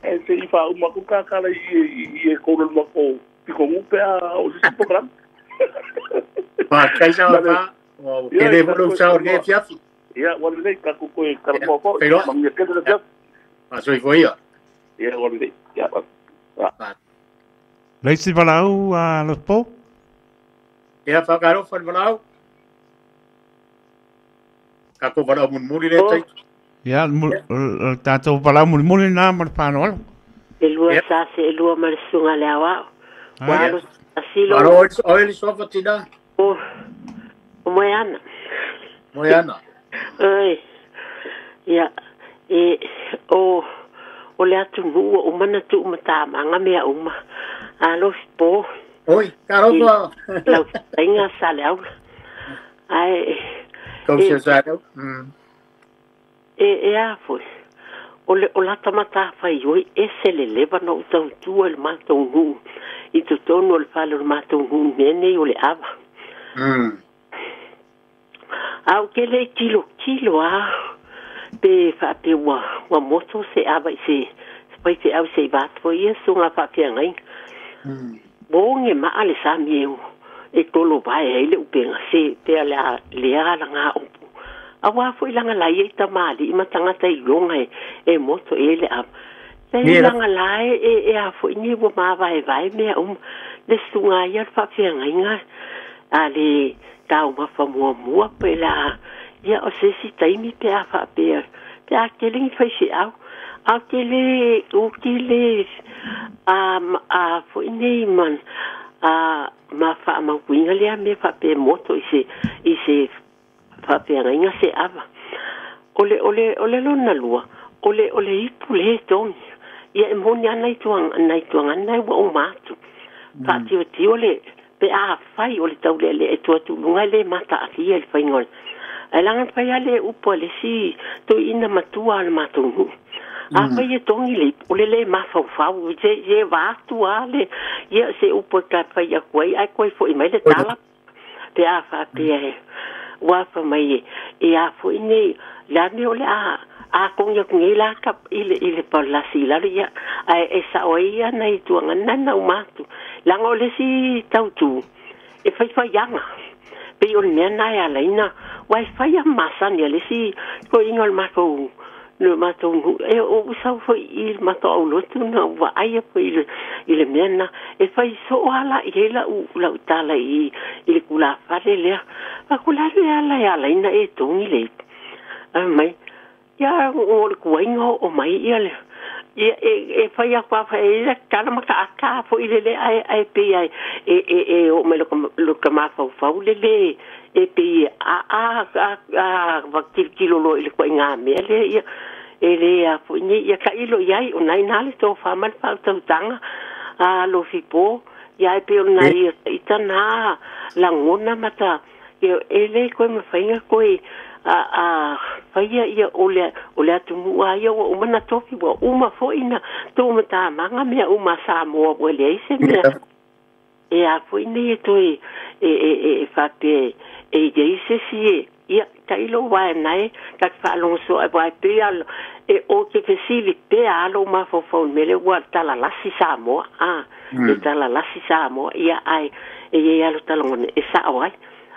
E se i fa uma ku ka kala i e kolo ma ko piko ngupe a o se program. Pa kai sa pa o ke le bolo sa o le fiafi. Ia wa le ka ku ko ka ko ko ma ke le fiafi. Pa soi foi ia. Ia wa le ia. Leisi valau a lo po. Ia fa ka ro fa valau. Ka ko valau mun muri le tai. Ia tatou valau mun muri na ma pano. E lua sa se e lua ma le sunga le awa. Wa lo asilo. Aro o ele so fatina. O moana. Moana. Oi. Ia e o o le atu nua o mana tu mata manga mea uma. Alo po. Oi, karofa. Lau inga sa le au. Ai. Kau se sa au. E a foi. O le o lata mata fai oi e se le leva no tau tua le matou nu. I totonu o le fale o le matou nu mene o le ava. Au ke le kilo kilo a pe fa pe wa wa moto se ava i se pai te au se vato ia sunga fa pe ngai. Bonge ma ale sa miu e tolo vai e le upenga se te ala le ala nga upu. Awa foi langa lai e tamali i matangata i longa e moto e le ava. Te langa lai e a foi ni wa ma vai vai mea le sunga ia fa pe ngai nga a le tau ma fa mua mua pe la ia o se si taimi pe a fa pe pe a ke le fai se au a ke le o ke le a foi nei man a ma fa ma kuinga le a me fa pe moto i se fa pe ngai se ava ole ole ole lona lua ole ole ipu le tongi ia e moni ana i tuanga nai wa o matu fa tio tio le pe a fai o le tau le e tua tu lunga le mata a fia le faingol. Ai langa fai ale upo le si to ina matua le matungu. A fai e tongi le o le le mafau je je va tu ale ia se upo ka fai a koi ai koi foi mai le tala pe a fa pe e wa fa mai e a foi nei la me o le a konga kungi la ka ile ile pa la si la ia ai e sa o ia nei tuanga nana o matu langa o le si tautu e fai fai yanga pe o le na ya laina wai fai a masa ni le si ko ingol mako le mato e o sa foi il mato au lotu na wa ai foi ile mena e fai so ala i la u la tala i ile kula fale le a kula le ala ya laina e tongi le mai ia o le kuainga o mai ia le ia e fai a kwa fai e kala maka aka fo ile le ai ai pe ai e e e o me lo ka ma fau fau le le e pe a a a va kilo lo ile kuainga me le ia e le a fo ni ia ka ilo iai o nai nale to fa mal fa tau tanga a lo fipo ia e pe o nai itana langona mata e le koe ma fainga koe a faia ia o le atunuu ia ua uma na tofi ua uma foi na tou matamaga mea uma Samoa ua leai se mea e a foi nei e toe e faapea e iai se si e ia tailo wae nai ka faalogoso ai wae pe alo e o te fesili pea alo mafaufau mele ua talalasi Samoa a e talalasi Samoa ia ai e iai alo talagona e sa'o ai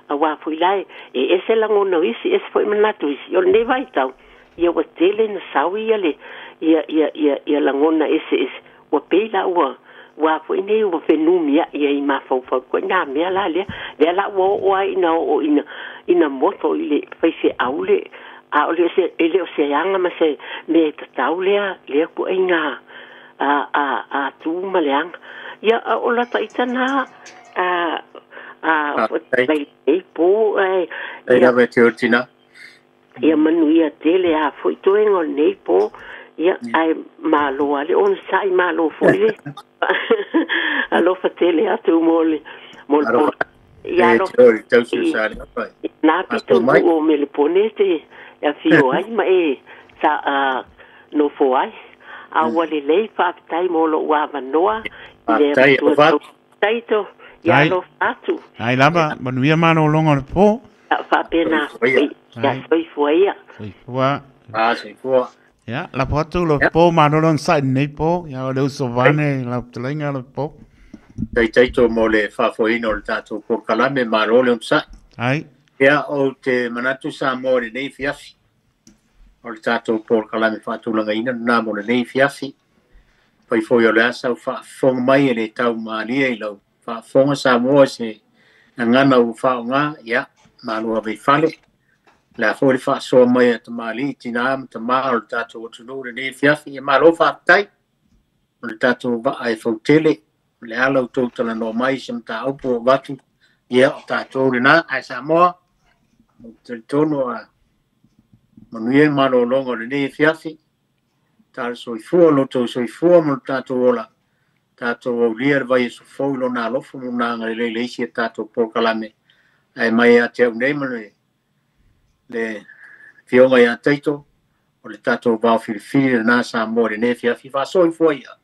a wā fui lai e ese langona isi ese foi manatu isi o nei vaitau ia ua tele na sau ia le ia ia ia ia langona ese ese ua pei la ua ua foi nei ua fenumia ia i mafaufau koe ngā mea la lea lea la ua oo ai ina oo ina ina moto i le faifeau le a o le se e le o se anga ma se me tatau lea lea koe ngā a tu ma le anga ia o la taitana a a e po e e la veteotina ia manu ia tele a foi toenga o nei po ia ai malo ale on sai malo foi le alofa tele atu mo le mo le ia lo na pito o me le pone te ia fio ai ma e sa no fo ai a ua lelei faafetai mo lou avanoa i le taito ia alofa atu ai lava manuia malōloga o le po faapena ia soifua ia soifua a soifua Ia, lafo atu lo po malolo onosai i lenei po, ia o le uso vaeane lau fetalaiga Lofo. Taitaito mo le faafoeina o le tatou polokalame, malo le onosai. Ai. Ia, ou te manatu Samoa i lenei afiafi, o le tatou polokalame faatulagaina lena mo lenei afiafi. Fai foi o le a sau faafofoga mai e le taumalie i lau faafofoga Samoa se gagana ua faaaoga, ia, malo ave i fale. Le a foi le faasoa mai a tamalii, tinā ma tamā o le tatou atunuu i lenei afiafi, ia malo faafetai. O le tatou vaa e fautele, o le a la outou talanoa mai i se mataupu ua avatu, ia o tatou lena. Ae Samoa, ou te talitonu a manuia le malologa o lenei afiafi, tala soifua lo outou soifua ma lo tatou ola, tatou aulia le vaiaso fou i lona alofa ma lona agalelei i le isi a tatou polokalame. Ae mai ia te au nei ma le le Afioga ia Taito, o le tatou vaofilifili lena Samoa i lenei afiafi. Faasoifua ia.